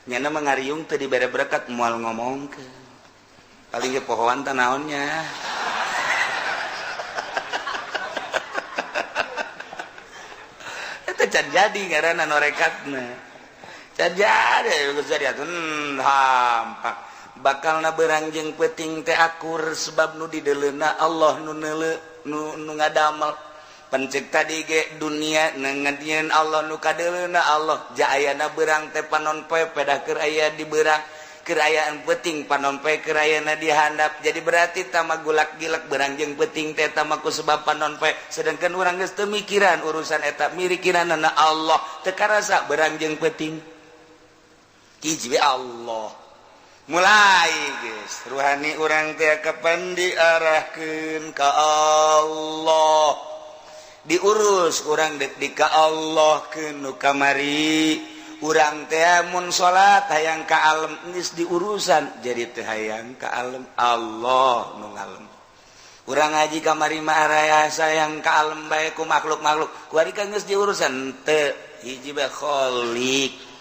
Nyana mah ngariung teu dibere berkat moal ngomongkeun. Paling ge pohoan tah naonnya. Can jadi ngaranna norekatna. Can jadi geus jadi atuh hampak. Bakalna beurang jeung peuting teh akur sebab nu dideuleuna Allah nu neuleu nu ngadamel. Pencek tadi ge dunia ngedieun Allah nu kadeuleuna Allah. Ja ayana beurang teh panon poe pedah keur aya di beurang, keur ayaan peuting panon poe keur ayana di handap. Jadi berarti tama gulak-gilak beurang jeung peuting teh tama ku sebab panon poe. Sedangkan urang geus teu mikiran urusan eta, mikiranana Allah teu karasa beurang jeung peuting. Hiji we Allah. Mulai geus ruhani urang teh kapan diarahkeun ka Allah. Diurus urang dek di ka Allah keun nu kamari. Urang teh mun salat hayang ka alem geus diurusan jadi teh hayang ka alem Allah nu ngalem. Urang ngaji kamari mah raya sayang ka alem bae ku makhluk-makhluk. Kuari kan geus diurusan teu hiji bae kholiq.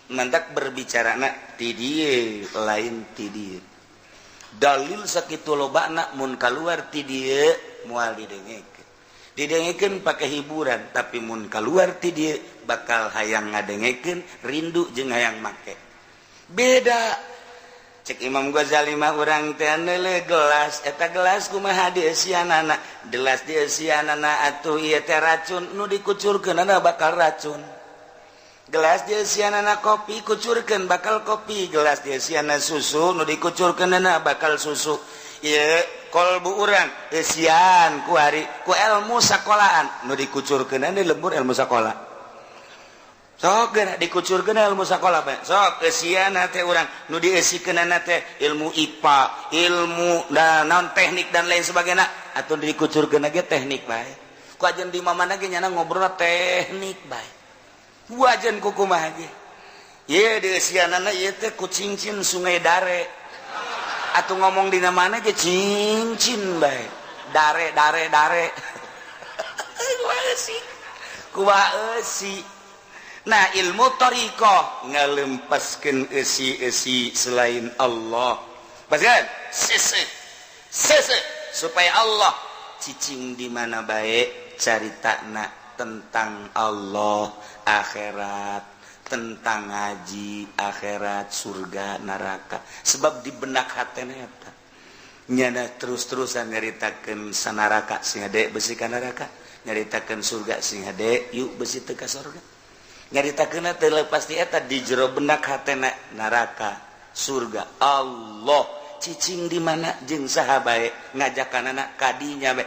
Mantak berbicarana ti dieu lain ti dieu. Dalil sakitu lobana mun kaluar ti dieu moal didengekeun. Didengekeun pakai hiburan, tapi mun keluar ti dieu bakal hayang ngadengekeun, rindu jeung hayang make. Beda cek Imam Ghazali mah, urang teh gelas eta gelas kumaha dieusianana, gelas dieusianana atuh ieu teh racun, nu dikucurkeunana bakal racun. Gelas dieusianana kopi, kucurkeun bakal kopi. Gelas dieusianana susu, nu dikucurkeunana bakal susu. Ieu kolbu urang eusian ku hari ku ilmu sakolaan, nu dikucurkeunana di lembur ilmu sakola. Sok geura dikucurkeun ilmu sakola bae. Sok eusian teh urang, nu dieusikeunana teh ilmu IPA, ilmu dan non teknik dan lain sebagainya, atau dikucurkeun ge teknik bae. Ku ajen di mana ge nyana ngobrol teknik bae. Wajan ku kumaha ge ye dieusianana ieu teh ku cincin Sungai Dare, atau ngomong dina mana ge cincin bae, dare dare dare. Kumaha eusi, kumaha eusi? Nah, ilmu thoriqoh ngalempaskeun eusi-eusi selain Allah. Paskan sese sese supaya Allah cicing di mana baik caritana tentang Allah, akhirat, tentang ngaji akhirat, surga, neraka. Sebab di benak hatena eta nyana terus-terusan nyaritakeun sanaraka sing hade besi ka neraka, nyaritakeun surga sing hade yuk besi teu ka surga, nyaritakeun teh lepas di eta di jero benak hatena neraka, surga, Allah, cicing di mana jeung saha bae ngajakanana kadinya bae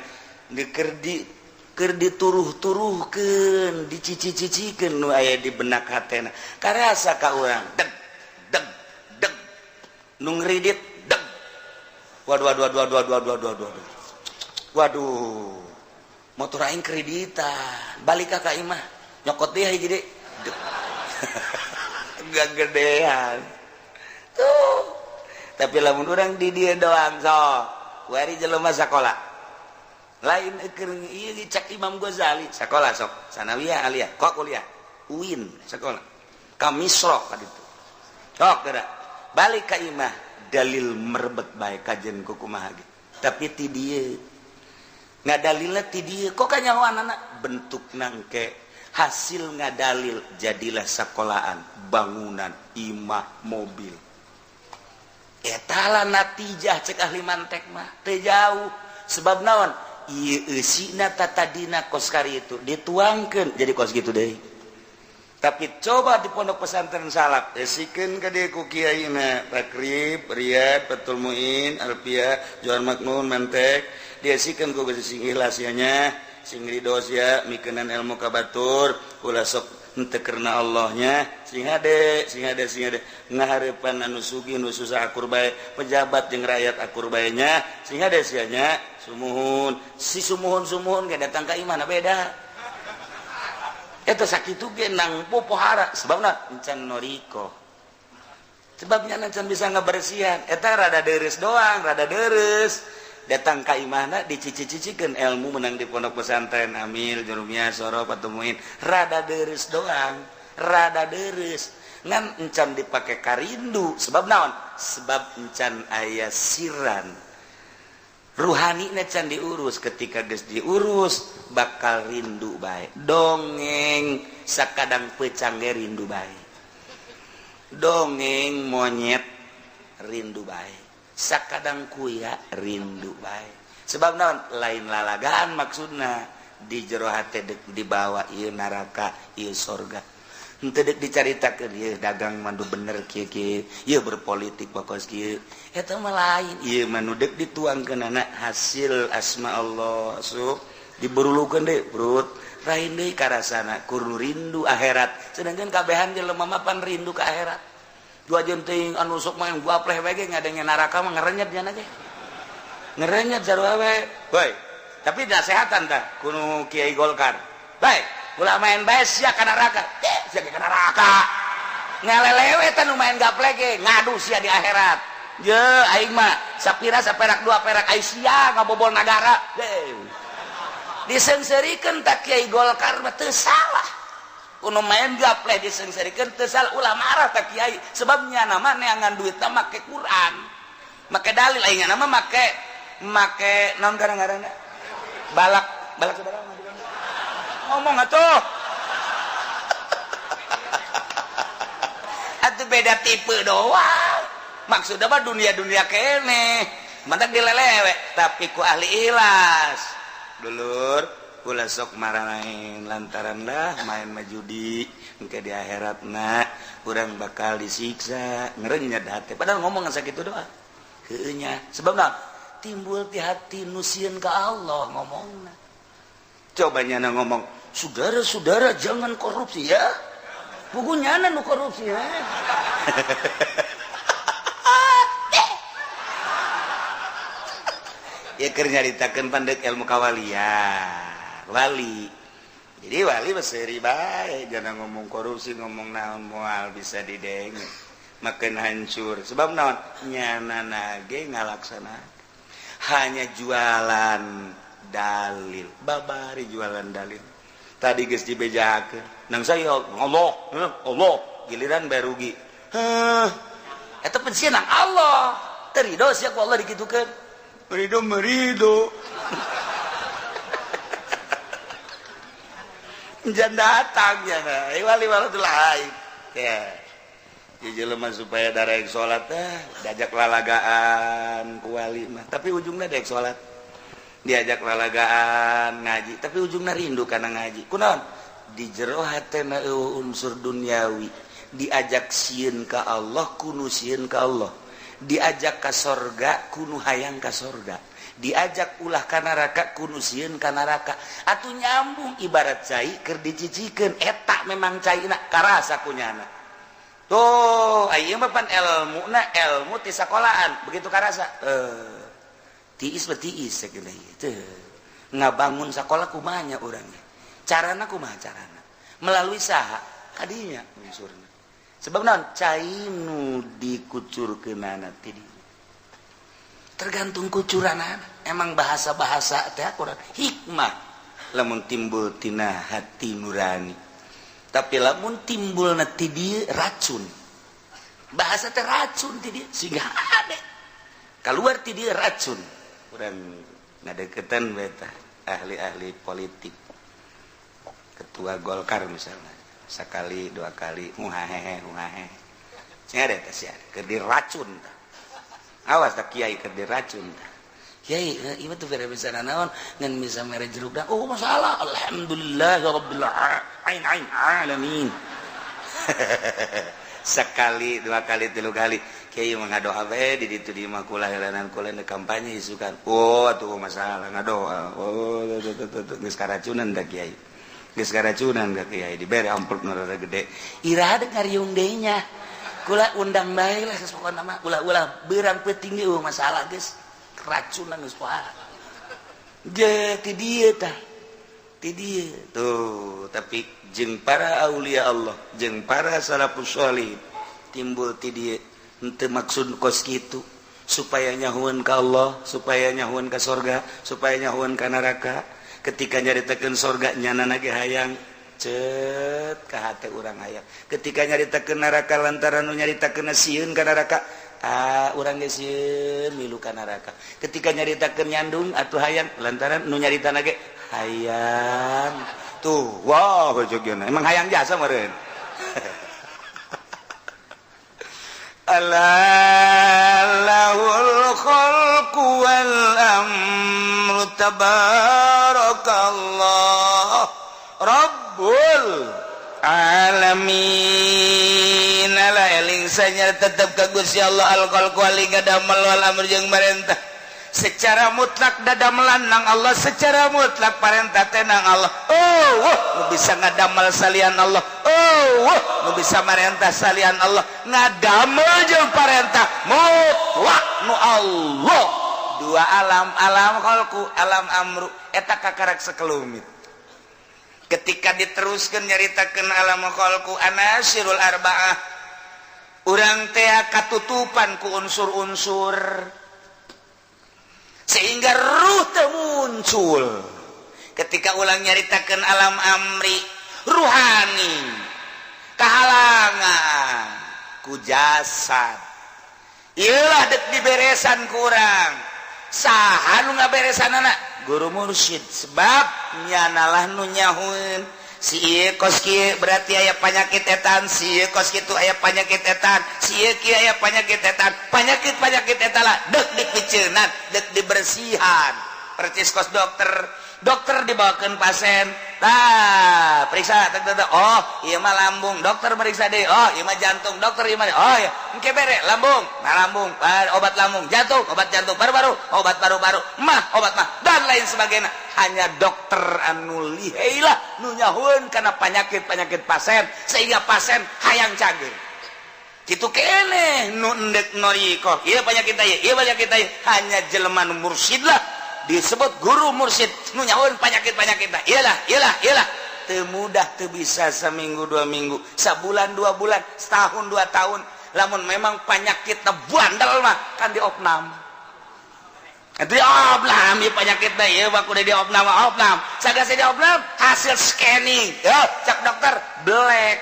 keur di keur dituruh-turuhkeun, dicici-cicikeun nu aya di benak hatena. Karasa ka urang deg deg deg nu ngridit deg. Waduh, waduh, waduh, waduh, waduh, waduh, waduh, waduh, motor aing kreditan. Balik ka imah nyokot dia hiji deui, gak gedean tuh. Tapi lamun urang di dia doang, so wari jelema sakola lain keur ieu cek Imam Ghazali, sakola sok sanawiyah, aliyah, kok kuliah UIN, sekolah ka Misro ka ditu, sok geura balik ka imah dalil merebet bae kajen ku kumaha ge. Tapi ti dieu ngadalilna, ti dieu kok kanyahoan anak bentuk nangke hasil ngadalil jadilah sekolahan, bangunan, imah, mobil. Etala natijah cek ahli mantek mah teu jauh. Sebab naon? Ieu eusina tatadina kos kari itu dituangkeun jadi kos gitu deui. Tapi coba di pondok pesantren salaf, eusikeun ka dieu ku kiaina Takrib, Riyad, Fathul Muin, Alfiah, Jawahir Maknun, Mantek, diesikeun ku sing ikhlas nya, sing ridho sia, mikenan ilmu ka batur, ulah sok henteu karena Allahnya, sing hade, sing hade, sing hade, ngahareupan anu sugih nu susah akur bae, pejabat jeung rakyat akur bae nya, sing hade sia nya, sumuhun si sumuhun sumuhun ge datang ka imah beda. Eta sakitu ge nang popohara, sebabna encan noriko, sebabnya encan bisa ngabersihan. Eta rada deres doang, rada deres datang ka imahna dicici-cicikeun ilmu menang di pondok pesantren Amil, Jurumiyah, Soro, Patumuin, rada deres doang, rada deres ngan encan dipake karindu. Sebab naon? Sebab encan aya siran ruhani can diurus. Ketika geus diurus bakal rindu bae. Dongeng sakadang pecang ge rindu bae, dongeng monyet rindu bae, sakadang kuya rindu bae. Sebab naon? Lain lalagaan, maksudna di jero hate dek dibawa ieu neraka, ieu sorga. Henteu dek dicaritakeun ieu dagang mandu bener kieu kieu, ieu berpolitik pokos kieu, eta mah lain. Ieu mah nu dek dituangkeunana hasil asma Allah. Asup diberulukeun deui perut lain deui karasana kur rindu akhirat, sedangkan kabehan jelema mah pan rindu ka akhirat. Dua jenting anu sok main gapleh we ge ngadenge neraka mah ngerenyet nya ge, ngerenyet sarua we. Boy, tapi nasehatan tah kuno Kiai Golkar baik, ulah main bae sia ka neraka. Eh, sia ka neraka ngalelewe tah nu main gapleh ge, ngadu sia di akhirat. Je aing mah sapira saperak dua perak, ai sia ngabobol nagara. Deh, disengserikeun tak Kiai Golkar mah teu salah. Kuno main gapleh disengserikeun teu salah, ulah marah tak kiai, sebabnya nama neangan duit make Quran, make dalil. Aing nama make make naon kadang-kadang balak balak sabaraha? Ngomong atuh. Atuh beda tipe doang. Maksudnya mah dunia-dunia kene. Mantak dilelewe tapi ku ahli ikhlas. Dulur, ulah sok maranain lantaran lah main mah judi engke di akhiratna urang bakal disiksa ngerenyet hati. Padahal ngomong sakitu doa. Heueuh nya. Sebab naon? Timbul ti hati nu sieun ka Allah ngomongna. Coba nyana ngomong, saudara-saudara jangan korupsi ya. Pugu nyana nu korupsi ya. Ya keur nyaritakeun pandek ilmu kawalian, wali. Jadi wali mah seuri bae, jangan ngomong korupsi, ngomong naon moal bisa didenge. Makin hancur. Sebab naon? Nyana nage ngalaksanakeun. Hanya jualan dalil, babari jualan dalil. Tadi geus dibejakeun. Nang saya Allah, Allah, giliran bae rugi. Heuh. Eta pensiun nang Allah. Teu ridho sia ku Allah dikitukeun. Merido merido. Jangan datang ya nah. Wali wali lain. Ya. Jadi jelema supaya darek salat teh diajak lalagaan ku wali mah, tapi ujungna daek salat. Diajak lalagaan ngaji, tapi ujungna rindu kana ngaji. Kunaon? Di jero hatena eueuh unsur duniawi. Diajak sieun ka Allah, kunu sieun ka Allah. Diajak ka sorga, kunu hayang ka sorga. Diajak ulah ka neraka, kunu sieun ka neraka. Atuh nyambung ibarat cai keur dicicikeun eta memang caina karasa kunyana. Tuh, ieu mah pan elmuna ilmu ti sakolaan, begitu karasa. Tiis mah tiis sakieu teh. Ngabangun sakola kumaha nya urang ge? Carana kumaha carana? Melalui saha? Kadinya unsurna. Sebab naon? Cai nu dikucurkeunana ti dieu. Tergantung kucuranana. Emang bahasa-bahasa teh kurang hikmah lamun timbul tina hati nurani. Tapi lamun timbulna ti dieu racun. Bahasa teh racun ti dieu sehingga ade. Kaluar ti dieu racun. Urang ngadeukeutan bae tah ahli-ahli politik. Ketua Golkar misalnya. Sekali dua kali muhahehe muhahehe. Sia teh sia keur diracun tah. Awas tah kiai keur diracun tah. Kiai ieu tuh bere bisa naon ngan bisa mere jeruk dah. Oh masalah alhamdulillah rabbil ain ain alamin. Sekali dua kali tilu kali kiai mah ngadoa bae di ditu di imah kula helanan kula kampanye isukan. Oh atuh masalah ngadoa. Oh geus karacunan tah kiai. Geus karacunan ka kiai dibere amplop nu rada gede. Iraha deuk ngariung deui nya. Kula undang bae lah geus pokona mah ulah-ulah beurang peuting eueuh masalah geus keracunan geus poa. Ge ti dieu tah. Ti dieu. Tuh, tapi jeung para aulia Allah, jeung para salafus sholih timbul ti dieu henteu maksud kos kitu supaya nyahueun ka Allah, supaya nyahueun ka sorga, supaya nyahueun ka neraka. Ketika nyaritakeun sorga nyana ge hayang cet ka hate urang hayang. Ketika nyaritakeun neraka lantaran nu nyaritakeun sieun ka neraka, ah urang ge sieun milu ka neraka. Ketika nyaritakeun nyandung atuh hayang lantaran nu nyaritana ge hayang. Tuh, wah jogeuna. Emang hayang jasa meureun. Alallahul khalqu wal amru tabarakallah Rabbul alamin. Ala eling sanya tetep ka Gusti Allah al khalqu wal ngadamel wal amru jeung marentah. Secara mutlak dadamelan nang Allah, secara mutlak parentah teh nang Allah. Oh, wah, nu bisa ngadamel salian Allah. Oh, wah, nu bisa marentah salian Allah. Ngadamel jeung parentah mutlak nu Allah. Dua alam, alam khalqu, alam amru, eta kakarak sakelumit. Ketika diteruskan nyaritakeun alam khalqu anasirul arba'ah, urang teh katutupan ku unsur-unsur sehingga ruh teu muncul. Ketika ulang nyaritakeun alam amri ruhani kahalangan ku jasad. Ieulah dek diberesan kurang. Saha nu ngaberesanana? Guru mursyid, sebab nyanalah nu nyahueun si ieu kos kieu berarti aya penyakit etan, si ieu kos kitu aya penyakit etan, si ieu kieu aya penyakit etan. Penyakit-penyakit eta lah dek dipiceunan, dek dibersihan, percis kos dokter. Dokter dibawakan pasien, nah, periksa tek, tek, tek. Oh, ieu mah lambung. Dokter meriksa deh, oh, ieu mah jantung. Dokter, ieu mah, oh ya, engke bere lambung, nah, lambung, obat lambung, jantung, obat jantung, paru-paru, obat paru-paru, mah, obat mah, dan lain sebagainya. Hanya dokter anu lihai lah nu nyahueun kana penyakit-penyakit pasien sehingga pasien hayang cager. Kitu keneh nu endek noriko, ieu penyakit ieu, ieu penyakit ieu, hanya jelema nu mursyid lah, disebut guru mursyid, nu nyahueun penyakit-penyakit. Iyalah, iyalah, iyalah. Teu mudah, teu bisa seminggu, 2 minggu, sabulan, 2 bulan, setahun, 2 tahun. Lamun memang penyakit bandel mah kan diopnam. Itu diopnam ieu penyakitna ieu mah kudu diopnam, opnam. Sagase diopnam, hasil scanning. Yo, cak dokter black.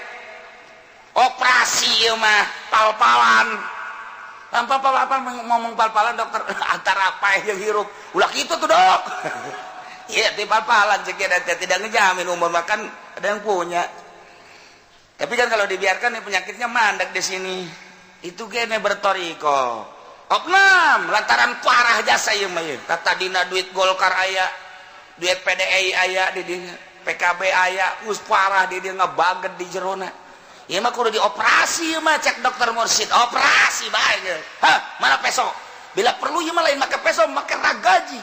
Operasi ieu mah pal-palan. Tanpa apa ngomong pal-palan dokter antara apa yang hirup. Ulah kitu tuh, Dok. Iya, di pal-palan cek tidak ngejamin umur, makan ada yang punya. Tapi kan kalau dibiarkan nih penyakitnya mandek di sini. Itu kene bertoriko. Opnam lantaran parah jasa ieu mah ieu. Tadina duit Golkar aya, duit PDI aya di dinya, PKB aya, geus parah di dia ngebaget di jerona. Ieu mah kudu dioperasi ieu mah, cek dokter mursyid, operasi bae. Hah, mana peso? Bila perlu ieu mah lain make peso, make ragaji.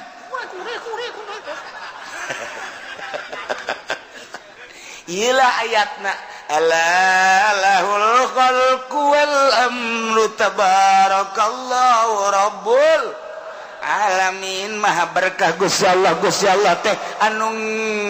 Iyalah ayatna, ala lahul khalqu wal amru tabarakallahu rabbul alamin. Maha berkah Gusti Allah. Gusti Allah teh anu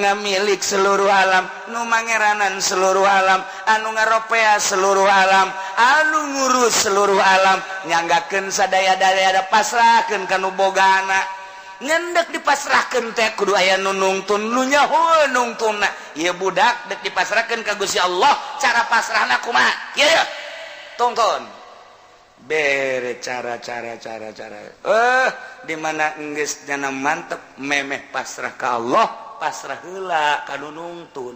ngamilik seluruh alam, nu mangeranan seluruh alam, anu ngaropea seluruh alam, anu ngurus seluruh alam. Nyanggakeun sadaya-daya, ada pasrahkeun ka nu bogana. Ngendek dipasrahkeun teh kudu aya nu nungtun, nu nyaho nungtunna. Ieu budak dek dipasrahkeun ka Gusti Allah, cara pasrahna kumaha? Ieu tungtun, bere cara cara cara cara, di mana enggeus nyana mantep memeh pasrah ka Allah, pasrah heula ka nu nungtun.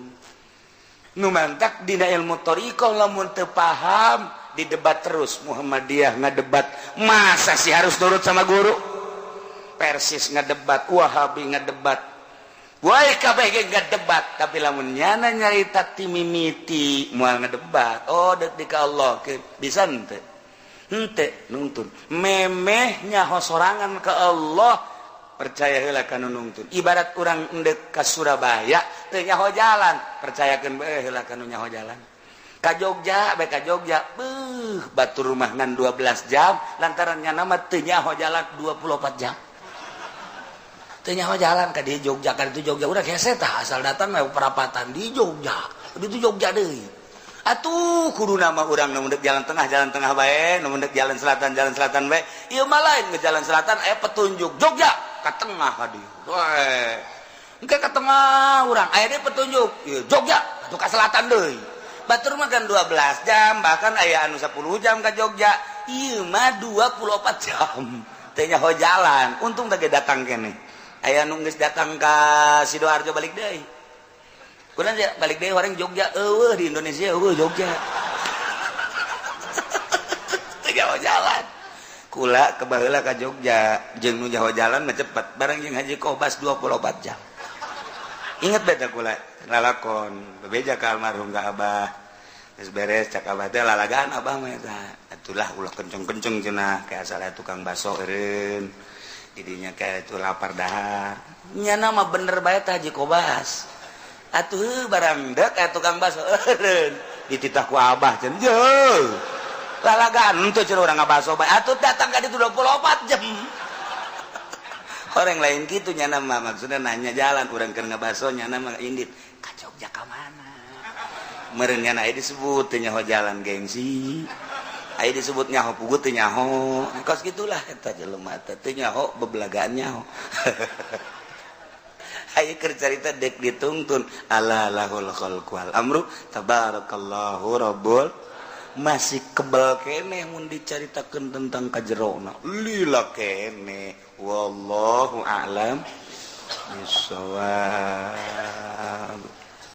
Nu mantak dina ilmu thariqah lamun teu paham didebat terus. Muhammadiyah ngadebat, masa sih harus nurut sama guru? Persis ngadebat, Wahabi ngadebat, woi, kabeh ngadebat. Tapi lamun nyana nyarita ti mimiti moal ngadebat. Oh, dek di ka Allah ke bisa henteu? Henteu nungtun. Memeh nyaho sorangan ke Allah, percaya heula ka nu nungtun. Ibarat urang endek ka Surabaya teu nyaho jalan, percayakeun bae heula ka nu nyaho jalan. Ka Jogja bae, ka Jogja beuh, batur rumah ngan 12 jam lantaran nyana mah teu nyaho jalan 24 jam. Teu nyaho jalan ka di Jogja, ka itu Jogja udah hese tah, asal datang mah perapatan di Jogja. Di itu Jogja deui. Atuh kudu nama urang nu mendek jalan tengah, jalan tengah bae, nu mendek jalan selatan, jalan selatan bae. Ieu mah lain, ke jalan selatan aya petunjuk Jogja ka tengah ka dieu. Weh. Engke ka tengah urang aya deui petunjuk ieu Jogja atuh ka selatan deui. Batur mah kan 12 jam, bahkan aya anu 10 jam ka Jogja. Ieu mah 24 jam. Teu nyaho jalan, untung teh datang keneh. Aya nu geus datang ka Sidoarjo balik deui. Kurang ya balik deui orang Jogja, eueuh di Indonesia eueuh Jogja. Teu nyaho jalan. Kula ke baheula ka Jogja jeung nu nyaho jalan mah cepet, bareng jeung Haji Kobas 24 jam. Ingat beta kula lalakon bebeja ka almarhum ka Abah. Geus beres, cak Abah teh lalagaan Abah mah eta. Atulah ulah kenceng-kenceng cenah, kayak asal tukang baso eureun. Didinya kayak itu lapar dahar. Nyana mah bener bae tah Haji Kobas. Atuh barang dek kayak tukang baso eureun. Dititah ku Abah cenah. Jeuh. Lalagaan teu cenah urang ngabaso bae. Atuh datang ka ditu 24 jam. Orang lain gitu nyana mah, maksudnya nanya jalan urang keur ngabaso, nyana mah indit ka Jogja ka mana? Meureun nyana aya disebut teu nyaho jalan gengsi. Aya disebut nyaho puguh teu nyaho. Kos gitulah eta jelema teh teu nyaho bebelagaan nyaho. Ayo keur carita dek ditungtun, ala lahul khalqu wal amru tabarakallahu rabbul. Masih kebal keneh mun dicaritakeun tentang kajerona, lila keneh. Wallahu a'lam bishawab.